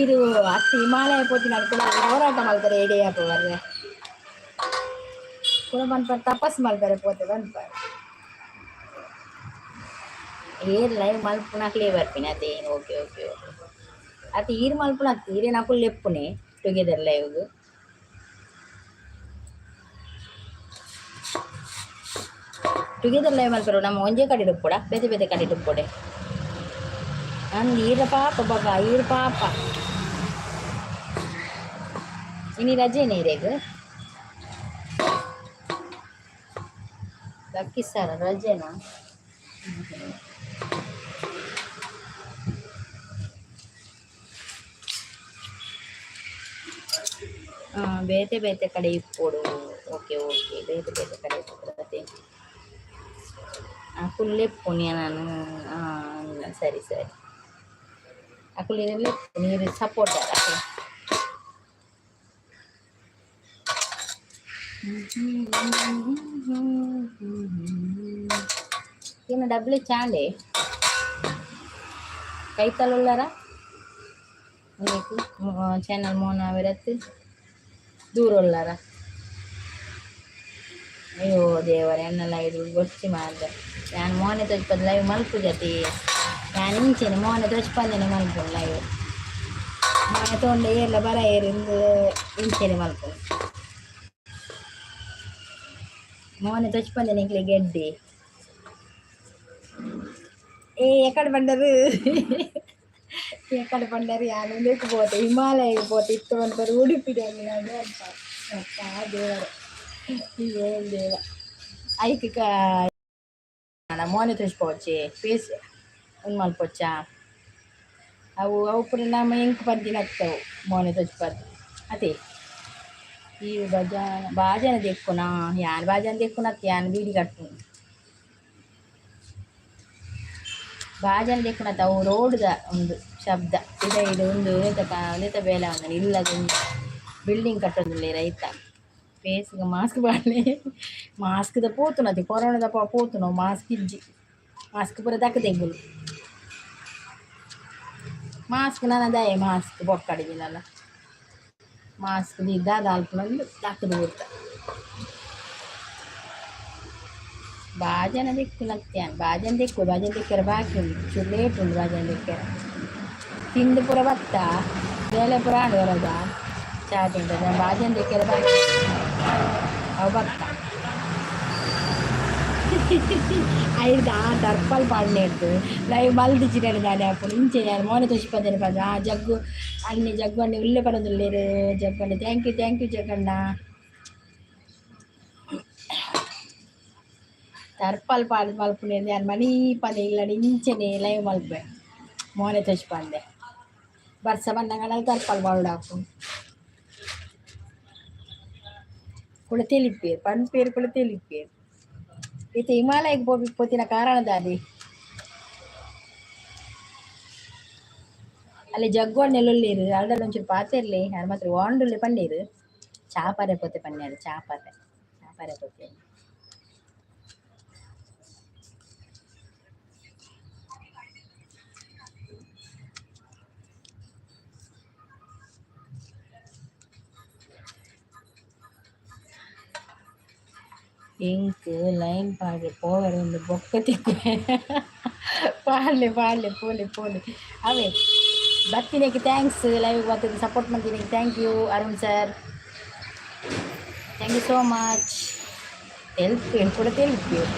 Speaker 1: ಇದು ಅತ್ತ್ ಹಿಮಾಲಯ ಪೋತಿನ ಕುಡ ಹೋರಾಟ ಮಲ್ಪರೆ ಎಡೆ ಆಪ ಬರ್ರೆ. ಕುಡ ಪನ್ಪರ್ ತಪಸ್ ಮಲ್ಪರೆ ಪೋತೆ ಪನ್ಪರ್. ಏರ್ ಲೈವ್ ಮಲ್ಪುನಕ್ಲೇ ಬರ್ಪಿನ ಅದೇ. ಓಕೆ ಓಕೆ ಓಕೆ, ಅತ್ ಈರ್ ಮಲ್ಪುನ ಈರೇನ ಅಕುಲು ಲೆಪ್ಪುನೆ ಟುಗೆದರ್ ಲೈವ್ಗ್. ಟುಗೆದರ್ ಲೈವ್ ಮಲ್ಪರು ನಮ್ಮ ಒಂಜೇ ಕಡೆ ಉಪ್ಪೊಡ, ಬೇತೆ ಬೇತೆ ಕಡೆ ಉಪ್ಪೊಡೆ? ಅಂದ್ ಈರ ಪಾಪ ಬಗ ಈರ್ ಪಾಪ. ಇನಿ ರಜೆನೆ ಇರೆಗ್? ಲಕ್ಕಿ ಸರ್ ರಜೆನಾ? ಬೇತೆ ಬೇತೆ ಕಡೆ ಇಪ್ಪೊಡು. ಓಕೆ ಓಕೆ, ಬೇತೆ ಬೇತೆ ಕಡೆ ಇಪ್ಪೊಡು ಅತೆ. ಅಕುಲು ಲೆಪ್ಪುನಿ ನಾನು. ಸರಿ ಸರಿ, ಅಕುಲು ಲೆಪ್ಪುನಿ. ಈರ್ ಸಪೋರ್ಟರ್ ಅತೆ. ಏನು ಡಬ್ಲ್ಯೂ ಚಾಂಡೆ ಕೈತಲ್ ಉಳ್ಳಾರ? ಚಾನಲ್ ಮೋನ ವಿರತ್ ದೂರ ಉಳ್ಳಾರ? ಅಯ್ಯೋ ದೇವರೇ, ಎನ್ನಲ ಇದು ಗೊಚ್ಚಿ ಮಾರ್ರೆ. ಯಾನ್ ಮೋನೆ ತೋಜ್ಪದ ಲೈವ್ ಮಲ್ಪುಜತಿ. ಯಾನ್ ಇಂಚೆನೆ ಮೋನೆ ತೋಜ್ಪಂದೆನೆ ಮಲ್ಪುನು ಲೈವ್. ಮೋನೆ ತೊಂಡೆ ಏರ್ಲ ಬರ ಏರ್ ಇಂದು ಇಂಚೆನೆ ಮಲ್ಪುನು. ಮೋನೆ ತೋಜ್ಪಂದೆನೆ ಎಂಕ್ಲೆ ಗೆಡ್ಡೆ. ಏ ಎಕಡೆ ಪಂಡರು? ಎಕಡೆ ಪಂಡರು? ಯಾನ್ ಉಂದೆಕ್ ಪೋತೆ, ಹಿಮಾಲಯಗ್ ಪೋತೆ. ಇತ್ತೆ ಪನ್ಪರ್ ಉಡುಪಿಡ್ ಪನ್ಪರ್. ಅಪ್ಪ ದೇವರೇ, ಏನ್ ದೇವ. ಐಕ್ ಮೋನೆ ತೋಜ್ಪವೊಚ್ಚಿ, ಫೇಸ್ ಉಂದು ಮಲ್ಪೊಚ್ಚಾ. ಅವು ಅವು ಪೂರ ನಮ ಎಂಕ್ ಪಂತಿನತ್ತವು ಮೋನೆ ತೋಜ್ಪದ್ ಅತೆ. ಈ ಬಜಾ ಬಾಜನ ದೆಕ್ಕುನ? ಯಾನ್ ಬಾಜನ ದೆಕ್ಕುನತ್ತೆ, ಯಾನ್ ಬೀಡಿ ಕಟ್ಟುನು. ಬಾಜನ ದೆಕ್ಕುನತ್ತ, ಅವು ರೋಡ್ದ ಉಂದು ಶಬ್ದ. ಪಿದಯಿಡ್ ಉಂದು ಉಂದೆತ ಉಂದೆತ ಬೇಲೆ ಆವೊಂದುಂಡು. ಇಲ್ಲದ ಉಂದು ಬಿಲ್ಡಿಂಗ್ ಕಟ್ಟೊಂದುಲ್ಲೆರ್. ಐತ ಫೇಸ್ಗ್ ಮಾಸ್ಕ್ ಪಾಡ್ಲೆ. ಮಾಸ್ಕ್ದ ಪೋತುನತೆ, ಕೊರೋನದಪ ಪೋತುನವು. ಮಾಸ್ಕ್ ಇಜ್ಜಿ, ಮಾಸ್ಕ್ ಪೂರ ದಕ್ಕ್‌ದ ಎಂಕುಲು. ಮಾಸ್ಕ್ ನನ ದಾಯೆ ಮಾಸ್ಕ್ ಬೊಕ್ಕಡಿಜಿನಲ್ಲ? ಮಾಸ್ಕ್ ದೀದ್ ದಾದ ಆಲ್ಪುನಂದ್ ದಕ್ಕ್‌ದ್ ಬುಡ್ತ. ಬಾಜನ ದೆಕ್ಕುನತ್ತೆ ಯಾನ್. ಬಾಜನ ದೆಕ್ಕುವೆ, ಬಾಜನ ದೆಕ್ಕೆರೆ ಬಾಕಿ ಉಂಡು. ಚೂರು ಲೇಟ್ ಉಂಡು ಬಾಜನ ದೆಕ್ಕೆರೆ. ತಿಂದು ಪೂರ ಬತ್ತ, ಬೇಲೆ ಪೂರ ಆಂಡ್. ಬರದ ಚಾಟಿಂಗ್ ಬಾಜನ ದೆಕ್ಕೆರೆ ಬಾಕಿ. ಅವು ಬತ್ತ. ಐರ್ದ ಆ ಟರ್ಪಲ್ ಪಾಡ್ನೆರ್ದ್ ಲೈವ್ ಮಲ್ದಿಜ್ಜಿಡ ದಾನೆ ಆಪುಂಡು. ಇಂಚೆನೆ ಯಾನ್ ಮೋನೆ ತೋಜಿಪಂದೆನೆ ಪಂದ್. ಆ ಜಗ್ಗು ಅಣ್ಣೆ, ಜಗ್ಗು ಅಣ್ಣೆ ಉಲ್ಲೆ ಪನೊಂದುಲ್ಲೆರ್. ಜಗ್ಗು ಅಣ್ಣೆ, thank you, thank you Jagganna. ಟರ್ಪಲ್ ಪಾಡ್ದ್ ಮಲ್ಪುನೆರ್ದ್ ಯಾನ್ ಮನೀಪಂದೆ ಇಲ್ಲಡ್ ಇಂಚೆನೆ ಲೈವ್ ಮಲ್ಪುವೆ, ಮೋನೆ ತೋಜಿಪಂದೆ. ಬರ್ಸ ಬನ್ನಗ ಟರ್ಪಲ್ ಪಾಡೊಡಾಪುಂಡು. ಕುಡ ತೆಲಿಪೇರ್ ಪನ್ಪೇರ್, ಕುಡ ತೆಲಿಪೇರ್. ಇತ್ತೆ ಹಿಮಾಲಯಗ್ ಪೋಪಿ ಪೋತಿನ ಕಾರಣ ದಾದೆ? ಅಲ್ಲಿ ಜಗ್ಗು ಅಣ್ಣೆಲ್ ಉಲ್ಲೆರ್. ಅಲ್ಡಲ ಒಂಚೂರು ಪಾತೆರ್ಲೆ. ಆರ್ ಮಾತ್ರ ಓಂಡುಲ್ಲೆ ಪಂಡೇರ್. ಚಾಪರೆ ಪೋತೆ ಪನ್ಯಾರ್. ಚಾಪರೆ ಚಾಪರೆ ಪೋತೆ. ಎಂಕ್ ಲೈನ್ ಪಾಡ್ರೆ ಪೋವೆರೆ ಉಂಡು, ಬೊಕ್ಕ ತಿಕ್ಕುವೆ. ಪಾಡ್ಲೆ ಪಾಡ್ಲೆ, ಪೋಲೆ ಪೋಲೆ. ಅವೇ ಬತ್ತಿನೆಕ್ thanks. Live ಬತ್ತದ್ ಸಪೋರ್ಟ್ ಮಲ್ತಿನೆಕ್ thank you Arun sir, thank you so much. ತೆಲ್ಪೇರ್ ಕೂಡ ತೆಲ್ಪೇರ್.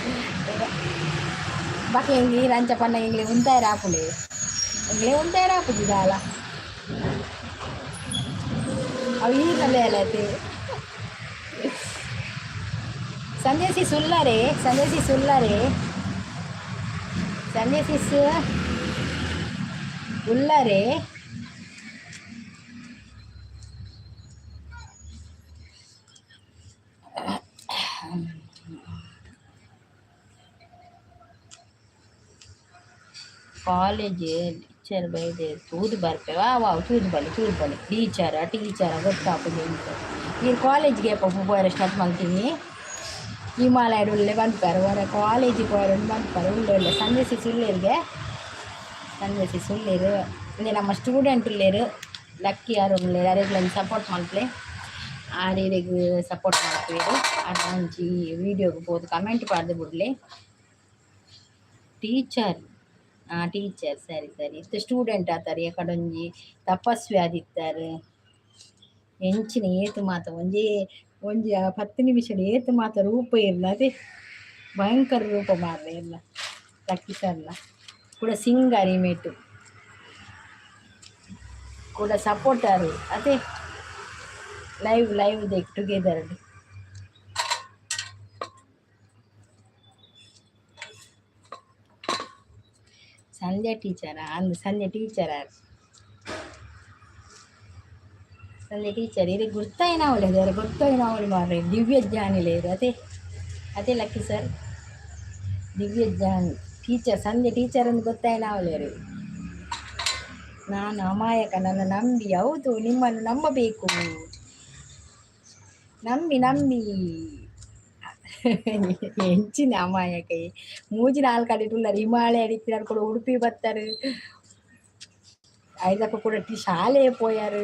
Speaker 1: ಬಾಕಿ ಎಂಕ್ ಈರ್ ಅಂಚ ಪನ್ನಗ ಎಂಕ್ಲೆಗ್ ಉಂತಾಯೆರೆ ಆಪುಂಡೆ? ಎಂಕ್ಲೆಗ್ ಉಂತಾಯೆರೆ ಆಪುಜಿ ದಾಲ. ಅವು ಈರ್ನ ಬೇಲೆ ಅತೆ. ಸಂದೇಶಿ ಸುಲ್ಲರೆ, ಸಂದೇಶಿ ಸುಲ್ಲರೆ, ಸಂದೇಶಿಸ್ ಉಲ್ಲರೆ. ಕಾಲೇಜ್ ಟೀಚರ್ ಬೈದೆ ತೂದು ಬರ್ಪೆ. ವಾ ವಾವ್, ತೂದು ಬಲೆ, ತೂದು ಬಲೆ. ಟೀಚರ ಟೀಚರ ಗೊತ್ತಾಪುಜಿ ಎಂಚ. ಈರ್ ಕಾಲೇಜ್ಗೆ ಏಪ ಪೋಯೆರೆ ಸ್ಟಾರ್ಟ್ ಮಲ್ತೀನಿ? ಹಿಮಾಲಯಡ್ ಉಲ್ಲೆ ಪನ್ಪೆರ್, ಒರ ಕಾಲೇಜಿಗೆ ಪೋಯೆರೆ ಪನ್ಪೆರ್. ಉಲ್ಲೆ ಉಲ್ಲೆ ಸಂಜೆ ಸಿಸ್ ಉಲ್ಲೆರ್ಗೆ, ಸಂಜೆ ಸಿಸ್ ಉಲ್ಲೆರ್. ಇಂದೆ ನಮ್ಮ ಸ್ಟೂಡೆಂಟ್ ಉಲ್ಲೆರ್, ಲಕ್ಕಿ ಆರ್ ಉಲ್ಲೆರ್. ಅರೆಗ್ಲ ಸಪೋರ್ಟ್ ಮಲ್ಪುಲೆ. ಆರ್ ಇರೆಗ್ ಸಪೋರ್ಟ್ ಮಲ್ಪುವೆರ್. ಆರ್ ಒಂಜಿ ವೀಡಿಯೋಗ್ ಪೋದು ಕಮೆಂಟ್ ಪಾಡ್ದ್ ಬುಡ್ಲೆ. ಟೀಚರ್, ಹಾಂ, ಟೀಚರ್, ಸರಿ ಸರಿ. ಇತ್ತೆ ಸ್ಟೂಡೆಂಟ್ ಆತಾರ್. ಎಕಡೊಂಜಿ ತಪಸ್ವಿ ಆದಿತ್ತಾರೆ. ಎಂಚಿನ ಏತ್ ಮಾತ ಒಂಜಿ ಒಂಜಿ 10 ನಿಮಿಷಡ್ ಏತ್ ಮಾತ ರೂಪ ಇರ್ಲ. ಅದೇ ಭಯಂಕರ ರೂಪ ಮಾರ್ರೆ ಎಲ್ಲ ಲಕ್ಕಿ ಸರ್ನ. ಕೂಡ ಸಿಂಗರ್ ಇಮೇಟು ಕೂಡ ಸಪೋರ್ಟರ್ ಅದೇ. Live live they together. ಸಂಧ್ಯಾ ಟೀಚರಾ? ಅಂದು ಸಂಧ್ಯಾ ಟೀಚರ್. ಸಂಧ್ಯಾ ಟೀಚರ್ ಇದು ಗುರ್ತಾಯಿನ ಅವಳು. ಗುರ್ತಾಯಿನ ಅವಳು ಮಾರ್ರೆ. ದಿವ್ಯ ಜ್ಞಾನಿ ಅದೇ ಅದೇ ಲಕ್ಕಿ ಸರ್, ದಿವ್ಯ ಜ್ಞಾನಿ ಟೀಚರ್, ಸಂಧ್ಯಾ ಟೀಚರ್ ಅಂತ ಗೊತ್ತಾಯಿನ ಅವಳು. ನಾನು ಅಮಾಯಕ, ನನ್ನ ನಂಬಿ. ಹೌದು, ನಿಮ್ಮನ್ನು ನಂಬಬೇಕು. ನಂಬಿ ನಂಬಿ. ಎಂಚಿನ ಅಮಾಯಕ? ಮೂಜಿ ನಾಲ್ಕು ಅಡಿ ಉಳ್ಳಾರ. ಹಿಮಾಲಯ ಅಡಿತಿನಾರ್ ಕೂಡ ಉಡುಪಿ ಬತ್ತಾರೆ. ಐದಕ್ಕ ಕೂಡ ಶಾಲೆ ಪೋಯಾರು,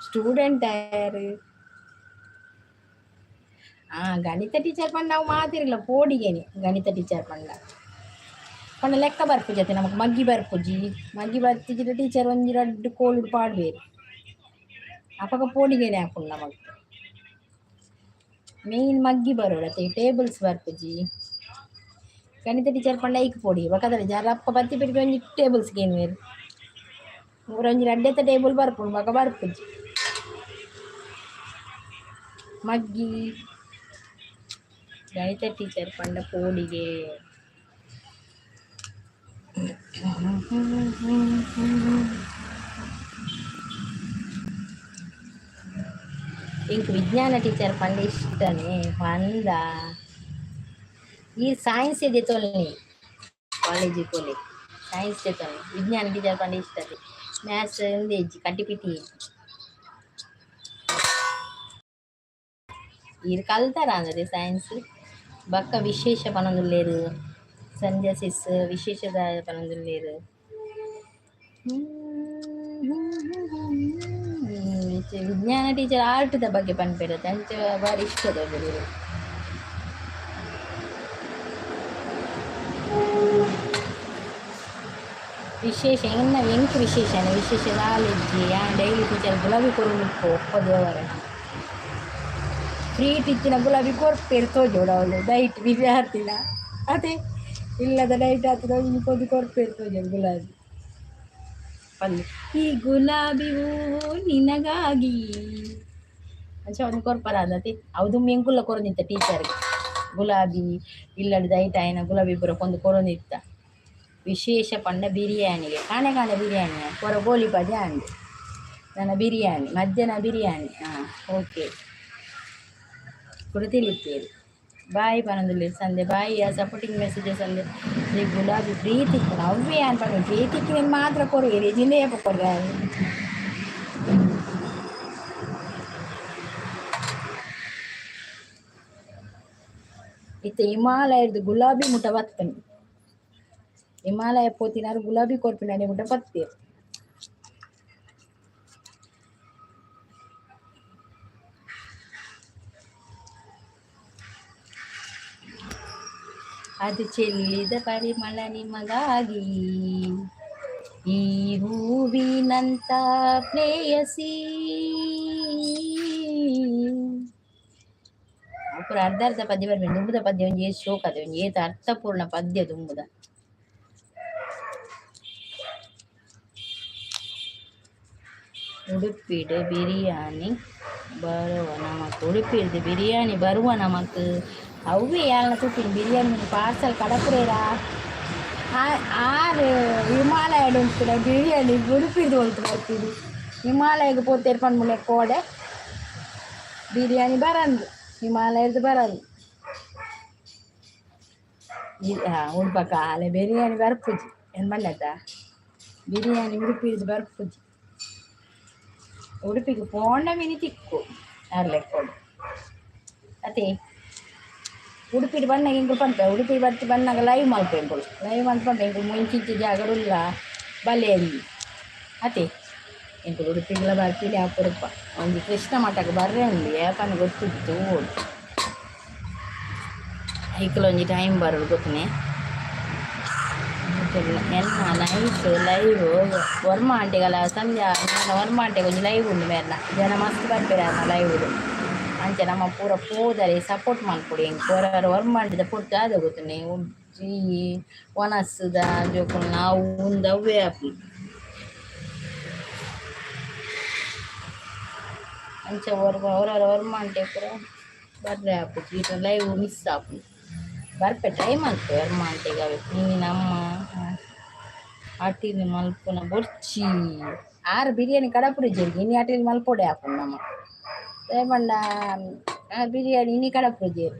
Speaker 1: ಸ್ಟೂಡೆಂಟ್ ಆಯಾರು. ಆ ಗಣಿತ ಟೀಚರ್ ಪಂಡ ನಾವು ಮಾತಿರಲ್ಲ ಪೋಡಿಗೇನೆ. ಗಣಿತ ಟೀಚರ್ ಪಂಡ ಪಂಡ ಲೆಕ್ಕ ಬರ್ಪುಜತೆ ನಮಕ್. ಮಗ್ಗಿ ಬರ್ಪುಜಿ. ಮಗ್ಗಿ ಬರ್ತಿಜಿಡ ಟೀಚರ್ ಒಂಜಿ ರಡ್ಡ್ ಕೋಲುಡು ಪಾಡ್ಬೇರು. ಅಪಗ ಪೋಡಿಗೇನೆ ಆಪುಂಡು ನಮಕ್. ಮೇನ್ ಮಗ್ಗಿ ಬರೋಡತ್ತೆ, ಟೇಬಲ್ಸ್ ಬರ್ಪುಜಿ. ಗಣಿತ ಟೀಚರ್ ಪಂಡ ಐಕ್ ಪೋಡಿ ಬೊಕದಲ್ಲ ಜರಪ್ಪ ಬತ್ತಿ ಬಿಟ್ಟು ಒಂಜಿ ಟೇಬಲ್ಸ್ ಗೇನ್ವೇರು. ಒಂಜಿ ರಡ್ಡೆತ ಟೇಬಲ್ ಬರ್ಪುಂಡು, ಬೊಕ ಬರ್ಪುಜಿ ಮಗ್ಗಿ. ಗಣಿತ ಟೀಚರ್ ಪಂಡ ಪೋಡಿಗೆ. ಇಂಕ್ ವಿಜ್ಞಾನ ಟೀಚರ್ ಪಂಡ ಇಷ್ಟನೇ ಪಂದ. ಈ ಸೈನ್ಸ್ ದೆತೊಲ್ನಿ ಕಾಲೇಜಿಗೆ ಪೋಲೆ, ಸೈನ್ಸ್ ದೆತೊಲ್ನಿ. ವಿಜ್ಞಾನ ಟೀಚರ್ ಪಂಡ ಇಷ್ಟದೆ. ಮ್ಯಾಥ್ಸ್ ಉಂದು ಇಜ್ಜಿ, ಕಡ್ಡಿ ಪಿಟಿ. ಈರ್ ಕಲ್ತಾರ ಅಂದ್ರೆ ಸೈನ್ಸ್. ಬೊಕ್ಕ ವಿಶೇಷ ಪನೊಂದುಲ್ಲೆರ್. ಸಂಧ್ಯಾ ಸಿಸ್ ವಿಶೇಷದ ಪನೊಂದುಲ್ಲೆರ್. ವಿಜ್ಞಾನ ಟೀಚರ್ ಆರ್ಟ್ದ ಬಗ್ಗೆ ಪನ್ಪೆರ್. ಅಂಚ ಬಾರಿ ಇಷ್ಟದ ಒಬ್ಬರು. ವಿಶೇಷ ಎನ್ನ ಎಂಕ್ ವಿಶೇಷನೇ ವಿಶೇಷ ನಾಲೆಜ್ಜಿ. ಯಾನ್ ಡೈಲಿ ಟೀಚರ್ ಗುಲಾಬಿ ಕೊರೊಂದಿಪ್ಪು. ಒಪ್ಪ ದೇವರೇ, ಫ್ರೀ ಇತ್ತಿನ ಗುಲಾಬಿ ಕೊರ್ಪೆರ್ ತೋಜೋಡು ಅವಳು ಡೈಟ್ ವಿದ್ಯಾರ್ಥಿನ. ಅದೇ ಇಲ್ಲದ ಡೈಟ್ ಆತದ ಒಂಜಿ ಕೊರ್ಪೆರ್ ತೋಜೋಡು ಗುಲಾಬಿ ಪಂದ್. ಈ ಗುಲಾಬಿ ಹೂವು ನಿನಗಾಗಿ ಅಂಚ ಒಂದು ಕೊರ್ಪರ ಅಂದತಿ. ಅವು ದುಂಬು ಎಂಕುಲ್ಲ ಕೊರೊಂದಿತ್ತ ಟೀಚರ್ಗೆ ಗುಲಾಬಿ. ಇಲ್ಲಡ್ ದೈಟ್ ಆಯಿನ ಗುಲಾಬಿ ಪೂರ ಕೊಂದು ಕೊರೊಂದಿತ್ತ. ವಿಶೇಷ ಪಂಡ ಬಿರಿಯಾನಿಗೆ ಕಾಣೆ ಕಾಣೆ ಬಿರಿಯಾನಿ ಪೂರ ಗೋಲಿಬಾಜಿ ಆಂಡ್. ನನ್ನ ಬಿರಿಯಾನಿ, ಮಧ್ಯಾಹ್ನ ಬಿರಿಯಾನಿ. ಹಾಂ, ಓಕೆ, ಕೂಡ ತಿಳಿತೇವೆ. ಬಾಯ್ ಪನೊಂದುಲ್ಲೆರ್ ಸಂದೆ. ಬಾಯ್. ಸಪೋರ್ಟಿಂಗ್ ಮೆಸೇಜಸ್ ಅಂದೆ. ಈ ಗುಲಾಬಿ ಪ್ರೀತಿ ಅವ್ವೇ ಯಾನ್ ಪನ್ಪುನಿ. ಪ್ರೀತಿಕ್ ಮಾತ್ರ ಕೊರು, ಜಿಂದೆ ಏಪ ಕೊರ್ರೆ? ಇತ್ತೆ ಹಿಮಾಲಯದ ಗುಲಾಬಿ ಮುಟ ಬತ್ತುಂಡು. ಹಿಮಾಲಯ ಪೋತಿನಾರ್ ಗುಲಾಬಿ ಕೊರ್ಪಿನಾಡೆ ಮುಟ ಪತ್ತೇರ್. ಅದು ಚೆಲ್ಲಿದ ಪರಿಮಳ ನಿಮಗಾಗಿ, ಈ ಹೂವಿನಂತ ಪ್ರೇಯಸಿ. ಪೂರ ಅರ್ಧ ಅರ್ಧ ಪದ್ಯ ಬರ್ಬೇಕು. ದುಂಬುದ ಪದ್ಯ ಒಂಜಿ ಏತ್ ಶೋಕ ಅದ, ಒಂಜಿ ಏತ್ ಅರ್ಥಪೂರ್ಣ ಪದ್ಯ ದುಂಬುದ. ಉಡುಪಿಡ್ ಬಿರಿಯಾನಿ. ಬರುವ ನಮಕ್ ಉಡುಪಿಡ್ದು ಬಿರಿಯಾನಿ ಬರುವ ನಮಕ್. ಅವ್ವೇ ಯಾಲ್ನ ತೂಪಿನ ಬಿರಿಯಾನಿ ಪಾರ್ಸಲ್ ಕಡಪುರೇರಾ. ಆರು ಹಿಮಾಲಯ ಉಂಟು ಬಿರಿಯಾನಿ ಉಡುಪಿಡ್ದು ಉಂಟು ಬರ್ತಿದ್ದು. ಹಿಮಾಲಯಕ್ಕೆ ಪೋತೇರು ಪನ್ಪುನೆ ಕೋಡೆ ಬಿರಿಯಾನಿ ಬರಂದು, ಹಿಮಾಲಯದ ಬರಂದು. ಉಡುಪ ಕಾಲೆ ಬಿರಿಯಾನಿ ಬರ್ಪುಜಿ ಏನು ಮಣ್ಣದ ಬಿರಿಯಾನಿ ಉಡುಪಿಡ್ದು ಬರ್ಪುಜಿ. ಉಡುಪಿಗೆ ಪೋಂಡ ಮಿನಿ ತಿಕ್ಕು ಅರ್ಲೆ ಕೊಡು ಅದೇ. ಉಡುಪಿಡ್ ಬನ್ನಾಗ ಎಂಕುಲು ಪನ್ಪೆ, ಉಡುಪಿ ಬತ್ತಿ ಬನ್ನಾಗ ಲೈವ್ ಮಲ್ಪೆ ಎಂಕುಲು. ಲೈವ್ ಮಲ್ಪಂಡ ಎಂಕುಲು ಮುಂಚಿಂಚಿ ಜಾಗಡುಲ್ಲ ಬಲೆ ಅಂಜಿ ಅತೆ. ಎಂಕುಲು ಉಡುಪಿಗೆಲ್ಲ ಬರ್ಪಿಲಿ ಅಪರೂಪ. ಒಂಜಿ ಕೃಷ್ಣ ಮಠಕ್ಕೆ ಬರ್ರೆ ಉಂಡು, ಏಪನ ಗೊತ್ತಿದ್ದು ತೂವೊಡು. ಐಕುಲು ಒಂಜಿ ಟೈಮ್ ಬರೋಡು ಗೊತ್ತನೆ. ಎನ್ನ ನೈಟ್ ಲೈವ್ ವರ್ಮ ಆಂಟಿಗಲ ಸಂಧ್ಯಾ ವರ್ಮ ಆಂಟಿಗೆ ಒಂಜಿ ಲೈವ್ ಉಂಡು ಮೇರ್ನ. ಜನ ಮಸ್ತ್ ಬರ್ಪೆರ್ ಆರ್ನ ಲೈವ್. ಅಂಚ ನಮ್ಮ ಪೂರ ಪೋದರೆ ಸಪೋರ್ಟ್ ಮಲ್ಪೊಡು ಎಂಕ್. ಒರ ವರ್ಮ ಆಂಟಿದ ಪೊರ್ತು ಆದ ಗೊತ್ತುನೆ. ಈ ವನಸ್ದ ಜೋಕುಲ್ನ ಅವು ಉಂದು ಅವ್ವೇ ಆಪುಂಡು. ಅಂಚ ಒರ ಒರ ವರ್ಮ ಆಂಟಿ ಪೂರ ಬರ್ರೆ ಆಪುಜಿ. ಈತ ಲೈವ್ ಮಿಸ್ ಆಪುಂಡು. ಬರ್ಪೆ, ಟ್ರೈ ಮಲ್ಪೆ ವರ್ಮ ಆಂಟಿಗ್ ಅವೆ. ಇನಿ ನಮ್ಮ ಅಟಿಲ್ ಮಲ್ಪುನ ಬೊರ್ಚಿ. ಆರು ಬಿರಿಯಾನಿ ಕಡಪುಡಿಜೆರ್, ಇನಿ ಅಟಿಲ್ ಮಲ್ಪೊಡೆ ಆಪುಂಡು ನಮ. ದಾಯೆ ಪಂಡ ಬಿರಿಯಾನಿ ಇನಿ ಕಡಪುಡಿಜೆರ್.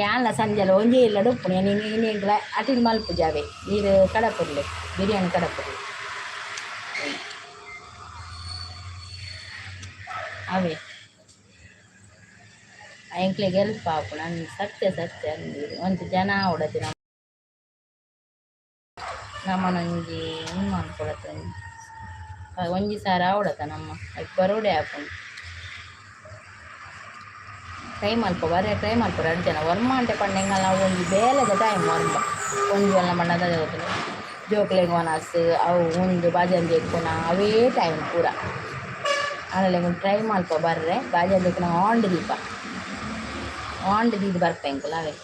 Speaker 1: ಯಾನ್ಲ ಸಂಜೆಲ ಒಂಜೇ ಇಲ್ಲಡ್ ಉಪ್ಪುನು. ಯಾನ್ ಇನಿ ಇನಿ ಎಂಕ್ಲ ಅಟಿಲ್ ಮಲ್ಪುಜಿ ಅವೆ. ಈರ್ ಕಡಪುಡ್ಲೆ, ಬಿರಿಯಾನಿ ಕಡಪುಡ್ಲೆ ಅವೇ. ಎಂಕ್ಲೆಗ್ ಹೆಲ್ಪ್ ಆಪುಂಡು. ಅಂದ್ ಸತ್ಯ ಸತ್ಯ ಅಂದ್. ಒಂತೆ ಜನ ಆವೊಡತೆ. ನಮನೊಂಜಿ ಉಂದು ಮನ್ಪೊಡತೆ. ಒಂಜಿ ಒಂಜಿ ಸಾರ ಆವೊಡತ ನಮ್ಮ ಐಕ್ ಬರೋಡೆ ಆಪುಂಡು. ಟ್ರೈ ಮಲ್ಪ ಬರೆ, ಟ್ರೈ ಮಲ್ಪ ರಡ್ಡ್ ಜನ. ಒರ್ಂಬ ಗಂಟೆ ಪಂಡ ಎಂಕಲ್ನ ಅವು ಒಂಜಿ ಬೇಲೆದ ಟೈಮ್. ಒರ್ಂಬ ಒಂಜಿ ಒಲ್ಲ ಪಂಡ ದಾದ ಗೊತ್ತುಂಡು, ಜೋಕ್ಲೆಗ್ ವನಸ್ ಅವು ಉಂದು ಬಾಜನ ದೆಕ್ಕುನ ಅವೇ ಟೈಮ್ ಪೂರ. ಆಂಡಲ ಎಂಕುಲು ಟ್ರೈ ಮಲ್ಪ ಬರ್ರೆ. ಬಾಜನ ದೆಕ್ಕುನ ಆಂಡ್ ದೀಪ ಆಂಡ್ ದೀದ್ ಬರ್ಪ ಎಂಕುಲು ಅವೇ.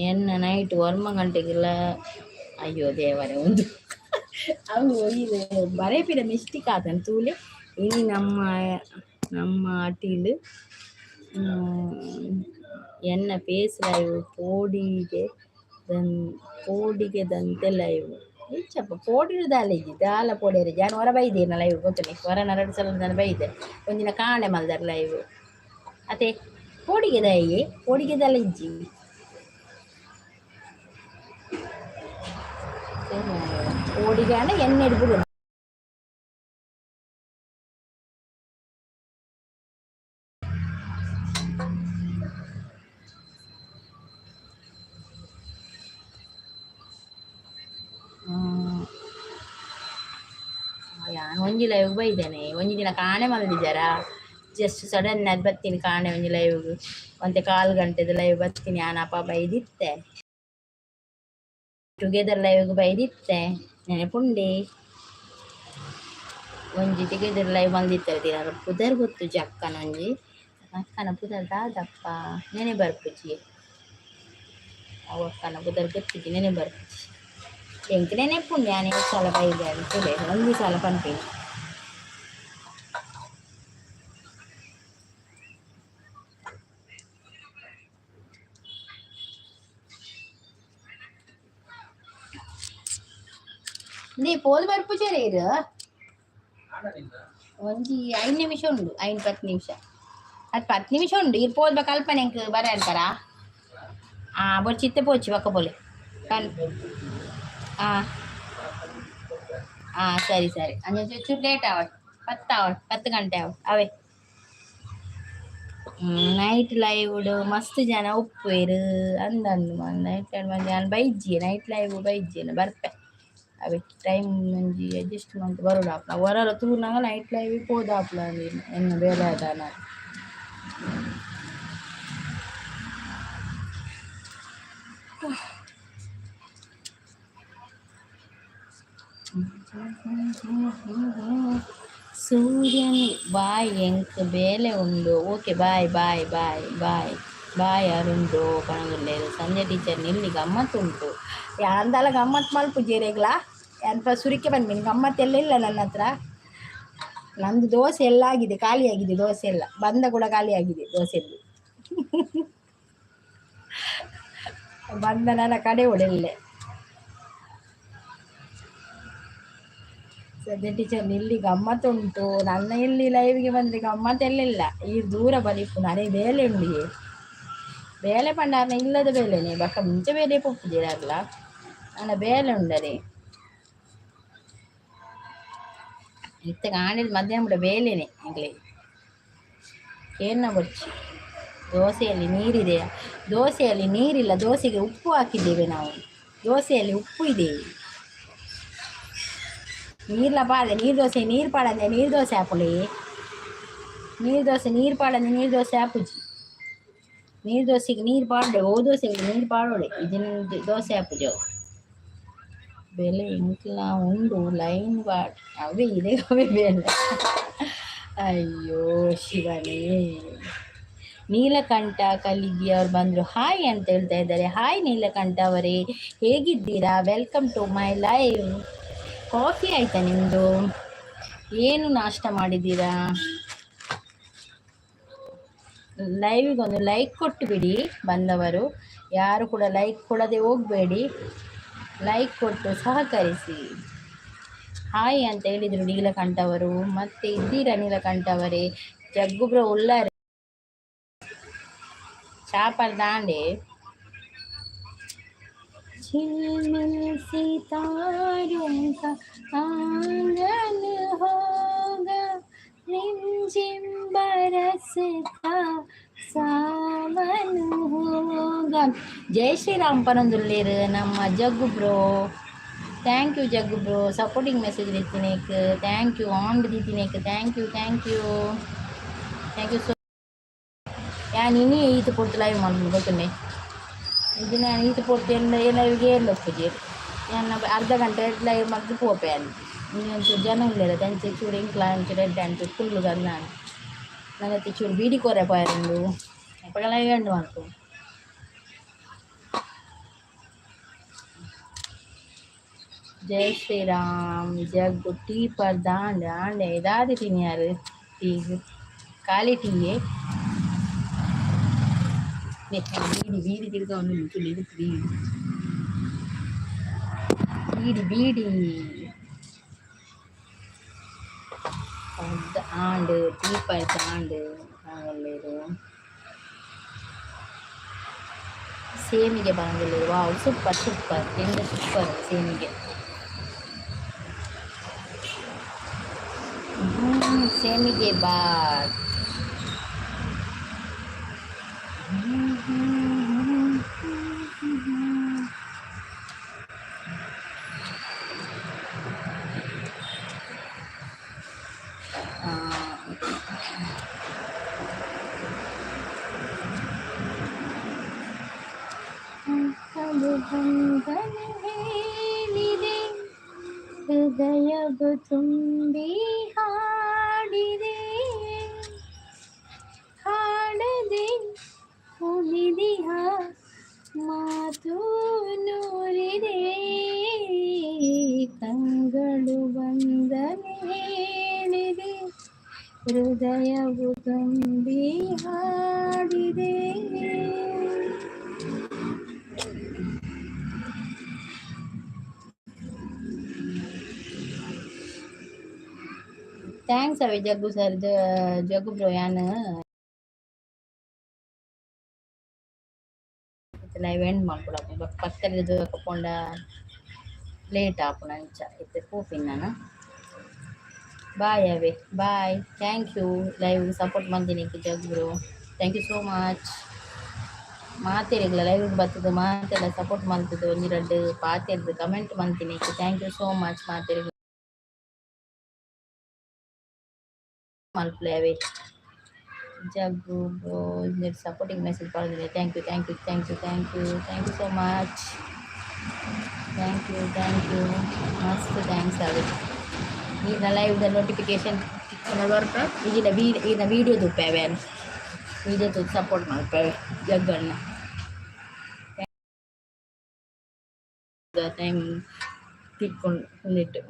Speaker 1: ಎನ್ನ ನೈಟ್ ಒರ್ಂಬ ಗಂಟೆಗೆಲ್ಲ. ಅಯ್ಯೋ ದೇವರೇ, ಒಂದು ಅವು ಇದು ಬರೇಪಿನ ಮಿಸ್ಟೇಕ್ ಆತಂಡ್ ತೂಲೆ. ಇನಿ ನಮ್ಮ ನಮ್ಮ ಅಟಿಲ್ ಎನ್ನ ಫೇಸ್ ಲೈವ್ ಪೋಡಿಗೆ ದನ್ ಪೋಡಿಗೆದಂತೆ ಲೈವ್ ಎಂಚಪ್ಪ? ಪೋಡಿಡ್ ದಾಲ ಇಜ್ಜಿ, ದಾಲ ಪೋಡಿಯೆರೆ. ಯಾನ್ ಒರ ಬೈದೇನ ಲೈವ್ ಗೊತ್ತುಂಡೆ. ಒರನ ರಡ್ಡ್ ಸಲ ದಾನ ಬೈದೆ. ಒಂಜಿನ ಕಾಂಡೆ ಮಲ್ದರ್ ಲೈವ್ ಅತೆ. ಪೋಡಿಗೆ ದಾಯೆ? ಪೋಡಿಗೆ ದಾಲ ಇಜ್ಜಿ. ಪೋಡಿಗೆ ಆಂಡ ಎಣ್ಣೆಡ್ ಬುಡು. ಯಾನ್ ಒಂಜಿ ಲೈವ್ ಬೈದೇನೆ. ಒಂಜಿ ದಿನ ಕಾಣೆ ಮಲ್ದಿಜರಾ. ಜಸ್ಟ್ ಸಡನ್ ಆದ್ ಬತ್ತೀನಿ ಕಾಣೆ ಒಂಜಿ ಲೈವ್. ಒಂತೆ ಕಾಲ್ ಗಂಟೆದ ಲೈವ್ ಬತ್ತೀನಿ ಯಾನ್. ಅಪ ಬೈದಿತ್ತೆ, ಟುಗೆದರ್ ಲೈವ್ ಬೈದಿತ್ತೆ, ನೆನಪುಂಡೆ. ಒಂಜಿ ಟುಗೆದರ್ ಲೈವ್ ಮಲ್ದಿತ್ತೆರ್ ದಿನ. ಪುದರ್ ಗೊತ್ತುಜಿ ಅಕ್ಕನ. ಒಂಜಿ ಅಕ್ಕನ ಪುದರ್ ದಾದಪ್ಪ, ನೆನೆ ಬರ್ಪುಜಿ. ಅವು ಅಕ್ಕನ ಪುದರ್ ಗೊತ್ತಿಜ್ಜಿ, ನೆನೆ ಬರ್ಪುಜಿ ಎಂಕ್. ನೆನಪುಂಡು ಯಾನ್ ಏತ್ ಸಲ ಬೈದೆ ಅಂತೇಳಿ. ಒಂಜಿ ಸಲ ಪನ್ಪಿನಿ. ಇಂದೇ ಪೋದು ಬರ್ಪುಜೆರ್ ಇರ್. ಒಂಜಿ 5 ನಿಮಿಷ ಉಂಡು, 5 10 ನಿಮಿಷ ಅದು 10 ನಿಮಿಷ ಉಂಡು. ಇರ್ ಪೋದು ಬೊಕ ಅಲ್ಪನೆ ಎಂಕ್ ಬರ ಅಂತಾರಾ. ಆ ಬೊರ್ಚಿ, ಇತ್ತೆ ಪೋಚಿ ಬೊಕ ಪೋಲೆ ಕನ್. ಆ ಆ ಸರಿ ಸರಿ. ಅಂಚ ಚೂರು ಲೇಟ್ ಆವಡ್, 10 ಆವಡ್, 10 ಗಂಟೆ ಆವಡ್ ಅವೇ. ನೈಟ್ ಲೈವ್ ಮಸ್ತ್ ಜನ ಉಪ್ಪುವೆರ್ ಅಂದಂದು. ನೈಟ್ ಯಾನ್ ಬೈಜ್ಜಿ, ನೈಟ್ ಲೈವ್ ಬೈಜ್ಜಿ. ಬರ್ಪೆ ಅವೆ. ಟೈಮ್ ಒಂಜಿ ಅಡ್ಜಸ್ಟ್ ಮಂತ್ ಬರೋಡು ಆಪುಂಡು. ಒರರ ತೂನಗ ನೈಟ್ ಲೈವ್ ಪೋದಾಪುಂಡು ಎನ್ನ ಬೇಲೆ ಆದಾನ. ಸೂರ್ಯನ್ ಬಾಯ್, ಎಂಕ್ ಬೇಲೆ ಉಂಡು. Okay, bye bye bye bye. Bye Arun bro ಪನೊಂದುಲ್ಲೆರ್. ಸಂಜೆ ಟೀಚರ್ ನಿಲ್ಲಿ ಗಮ್ಮತ್ ಉಂಟು. ಯಾಂದಾಲ ಗಮ್ಮತ್ ಮಲ್ಪುಜೆರೆಗ್ಲಾ ಅಲ್ಪ ಸುರಿಕೆ ಬಂದ್ಬಿನಿ ಗಮ್ಮತ್ತೆಲ್ಲ ಇಲ್ಲ ನನ್ನ ಹತ್ರ. ನಂದು ದೋಸೆ ಎಲ್ಲ ಆಗಿದೆ, ಖಾಲಿಯಾಗಿದೆ ದೋಸೆ ಎಲ್ಲ. ಬಂದ ಕೂಡ ಖಾಲಿಯಾಗಿದೆ ದೋಸೆಯಲ್ಲಿ. ಬಂದ ನನ್ನ ಕಡೆ ಒಡೆಯಲ್ಲೇ. ಸದ್ಯ ಟೀಚರ್ ನಿಲ್ಲಿ ಗಮ್ಮತ್ತುಂಟು. ನನ್ನ ಇಲ್ಲಿ ಲೈವ್ಗೆ ಬಂದರೆ ಗಮ್ಮತ್ತೆಲ್ಲ ಈ ದೂರ ಬಲಿಪು ಅರೆ ಬೇಲೆ ಉಂಡಿಗೆ ಬೇಲೆ ಪಂಡಾರ್ನ ಇಲ್ಲದ ಬೇಲೆನೆ ಬಕ್ಕ ಮುಂಚೆ ಬೇಲೆ ಪೊಪ್ಪುದಿರಲ್ಲ ನನ್ನ ಬೇಲೆ ಉಂಡರೆ. ಇತ್ತ ಕಾಣಿದ ಮಧ್ಯಾಹ್ನ ಕೂಡ ಬೇಲೆನೆ ಎಂಗ್ಲೆ ಕೇನ್ನ ಬೊರ್ಚಿ. ದೋಸೆಯಲ್ಲಿ ನೀರಿದೆಯಾ? ದೋಸೆಯಲ್ಲಿ ನೀರಿಲ್ಲ, ದೋಸೆಗೆ ಉಪ್ಪು ಹಾಕಿದ್ದೇವೆ ನಾವು. ದೋಸೆಯಲ್ಲಿ ಉಪ್ಪು ಇದೆ. ನೀರ್ಲ ಪಾಡ್ದೆ ನೀರು ದೋಸೆ ನೀರು ಪಾಡಂದೆ ನೀರು ದೋಸೆ ಹಾಪುಂಡಿ. ನೀರು ದೋಸೆ ನೀರು ಪಾಡಂದೆ ನೀರು ದೋಸೆ ಹಾಪುಜಿ. ನೀರು ದೋಸೆಗೆ ನೀರು ಪಾಡ್ಡೆ ಓ ದೋಸೆಗೆ ನೀರು ಪಾಡೋಡೆ ಇದನ್ನ ದೋಸೆ ಹಾಪುಜಿ ಅವು. ಬೆಲೆ ಇಂಕ್ಲ ಉಂಡು ಲೈನ್ ಬಾಡ್ ಅವೇ ಇದೆ ಅವೇ ಬೇಲೆ. ಅಯ್ಯೋ ಶಿವನೇ. ನೀಲಕಂಠ ಕಲಿಗಿ ಅವ್ರು ಬಂದರು, ಹಾಯ್ ಅಂತ ಹೇಳ್ತಾ ಇದ್ದಾರೆ. ಹಾಯ್ ನೀಲಕಂಠ ಅವರೇ, ಹೇಗಿದ್ದೀರಾ? Welcome to my live. Coffee ಆಯ್ತಾ ನಿಮ್ಮದು? ಏನು ನಾಷ್ಟ ಮಾಡಿದ್ದೀರಾ? ಲೈವಿಗೊಂದು ಲೈಕ್ ಕೊಟ್ಟು ಬಿಡಿ. ಬಂದವರು ಯಾರು ಕೂಡ ಲೈಕ್ ಕೊಡದೆ ಹೋಗಬೇಡಿ, ಲೈಕ್ ಕೊಟ್ಟು ಸಹಕರಿಸಿ. ಹಾಯ್ ಅಂತ ಹೇಳಿದರು ನೀಲಕಂಠ ಅವರು. ಮತ್ತೆ ಇದ್ದೀರಾ ನೀಲಕಂಠ ಅವರೇ? ಜಗ್ಗುಬ್ರ ಉಳ್ಳಾರೆ ಚಾಪರ್ ದಾಂಡೆ. झिलमिल सितारों का आंगन होगा, रिमझिम बरसता सावन होगा. ಜೈ ಶ್ರೀರಾಮ್ ಪನೊಂದುಲ್ಲೆರ್ ನಮ್ಮ ಜಗ್ಗು bro. Thank you Jaggu bro, supporting message ದೀತಿನೇಕ್ thank you. On ದೀತಿನೇಕ್ thank you, thank you, thank you. So ಯಾನ್ ಇನಿ ಈತ್ ಪೊರ್ತು ಲೈವ್ ಮಲ್ಪುನು ಗೊತ್ತುಂಡೆ. ಇದು ನಾನು ಈತ್ ಪೊರ್ತು ಎಲ್ಲ ಲೈವ್ಗೆ ಎಲ್ಲ ಒಪ್ಪುಜಿ. ಯಾನ್ ಅರ್ಧ ಗಂಟೆ ಲೈವ್ ಮಲ್ತ್ ಪೋಪೆ ಯಾನ್. ಇನಿ ಒಂಚೂರು ಜನ ಉಲ್ಲೆರ್ ಅಂಚ ಚೂರು ಎಂಕ್ಲ ಒಂಚೂರು ಎಡ್ಡೆ ಅಂಚೂರು ಕುಲ್ಲುದು ಅಂದ್. ನನಗೆ ಚೂರು ಬೀಡಿ ಕೊರೆ ಪೋಯೆರುಂಡು ಅಪಗ ಲೈವ್ ಎಂಡ್ ಮಲ್ಪು. ಜೈ ಶ್ರೀರಾಮ್ ಜಗ್ಗು. ಟೀ ಪರ್ದ ಆಂಡ್ ಆಂಡೆ ದಾದ ತಿನಿಯಾರು ಟೀಗ್ ಖಾಲಿ ಟೀಯೇ. ಬೀಡಿ ಬೀಡಿ ತಿರ್ಗ ಒಂದು ಬೀಡಿ ಬೀಡಿ ಬೀಡಿ ಪರ್ದ ಆಂಡ್ ಟೀ ಪರ್ದ ಆಂಡ್ ಒಳ್ಳೇದು. ಸೇಮಿಗೆ ಬಂದಿಲ್ಲ. ವಾವ್, ಸೂಪರ್ ಸೂಪರ್ ತಿಂದ ಸೂಪರ್ ಸೇಮಿಗೆ. ಸೇಮಿಗೆ ಬಾತ್. ಬಂಧನ ಹೇಳಿದೆ, ಹೃದಯವು ತುಂಬಿ ಹಾಡಿದೆ. ಹಾಡದೆ ಉಳಿದಿಹ ಮಾತು ನೂರಿದೆ. ಕಂಗಳು ಬಂದನೆ ಹೇಳಿದೆ, ಹೃದಯವು ತುಂಬಿ ಹಾಡಿದೆ. Thanks ಅವೆ ಜಗ್ಗು ಸರ್, ಜಗ್ಗು ಬ್ರೋ. ಯಾನ್ ಲೈವ್ ಎಂಡ್ ಮಲ್ಪೊಡು. ಬೊಕ್ಕ ಪತ್ತೆರ್ದ್ ಪೋಂಡ ಲೇಟ್ ಆಪುಂಡು. ಅಂಚ ಇತ್ತೆ ಪೋಪಿನ್ ನಾನು. ಬಾಯ್ ಅವೆ, bye. Thank you live support ಮಲ್ದಿನಿಕ್ Jaggu bro. Thank you so much. ಮಾತೆರೆಗ್ಲ live ಬತ್ತುದು ಮಾತೆಲ್ಲ ಸಪೋರ್ಟ್ ಮಲ್ತುದು ಒಂಜಿ ರಡ್ಡ್ ಪಾತೆರ್ದ್ ಕಮೆಂಟ್ ಮಲ್ತಿನಿಕ್ thank you so much. ಮಾತೆರೆಗ್ಲ ಮಲ್ಪುಲೆ ಅವೆ. ಜಗ್ಗು ಬ್ರೋ ಸಪೋರ್ಟಿಂಗ್ ಮೆಸೇಜ್ ಪಾಡ್ದಿನಿ. Thank you, thank you, thank you, thank you, thank you so much. Thank you, thank you, ಮಸ್ತ್ thanks ಅವೆ. ಈರ್ನ ಲೈವ್ ದ ನೋಟಿಫಿಕೇಶನ್ ಇಜಿಡ ಈರ್ನ ವೀಡಿಯೋ ತೂಪೆ ಅವೆ. ವಿಡಿಯೋ ತೂದು ಸಪೋರ್ಟ್ ಮಲ್ಪೆರೆ ಜಗ್ಗಣ್ಣ. ಟೈಮ್ ತಿಕ್ಕೊಂಡು ಉಂದಿಟ್ಟು.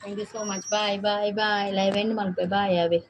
Speaker 1: Thank you so much. Bye bye bye. Live end ಮಲ್ಪೆ. ಬಾಯ್ ಅವೆ.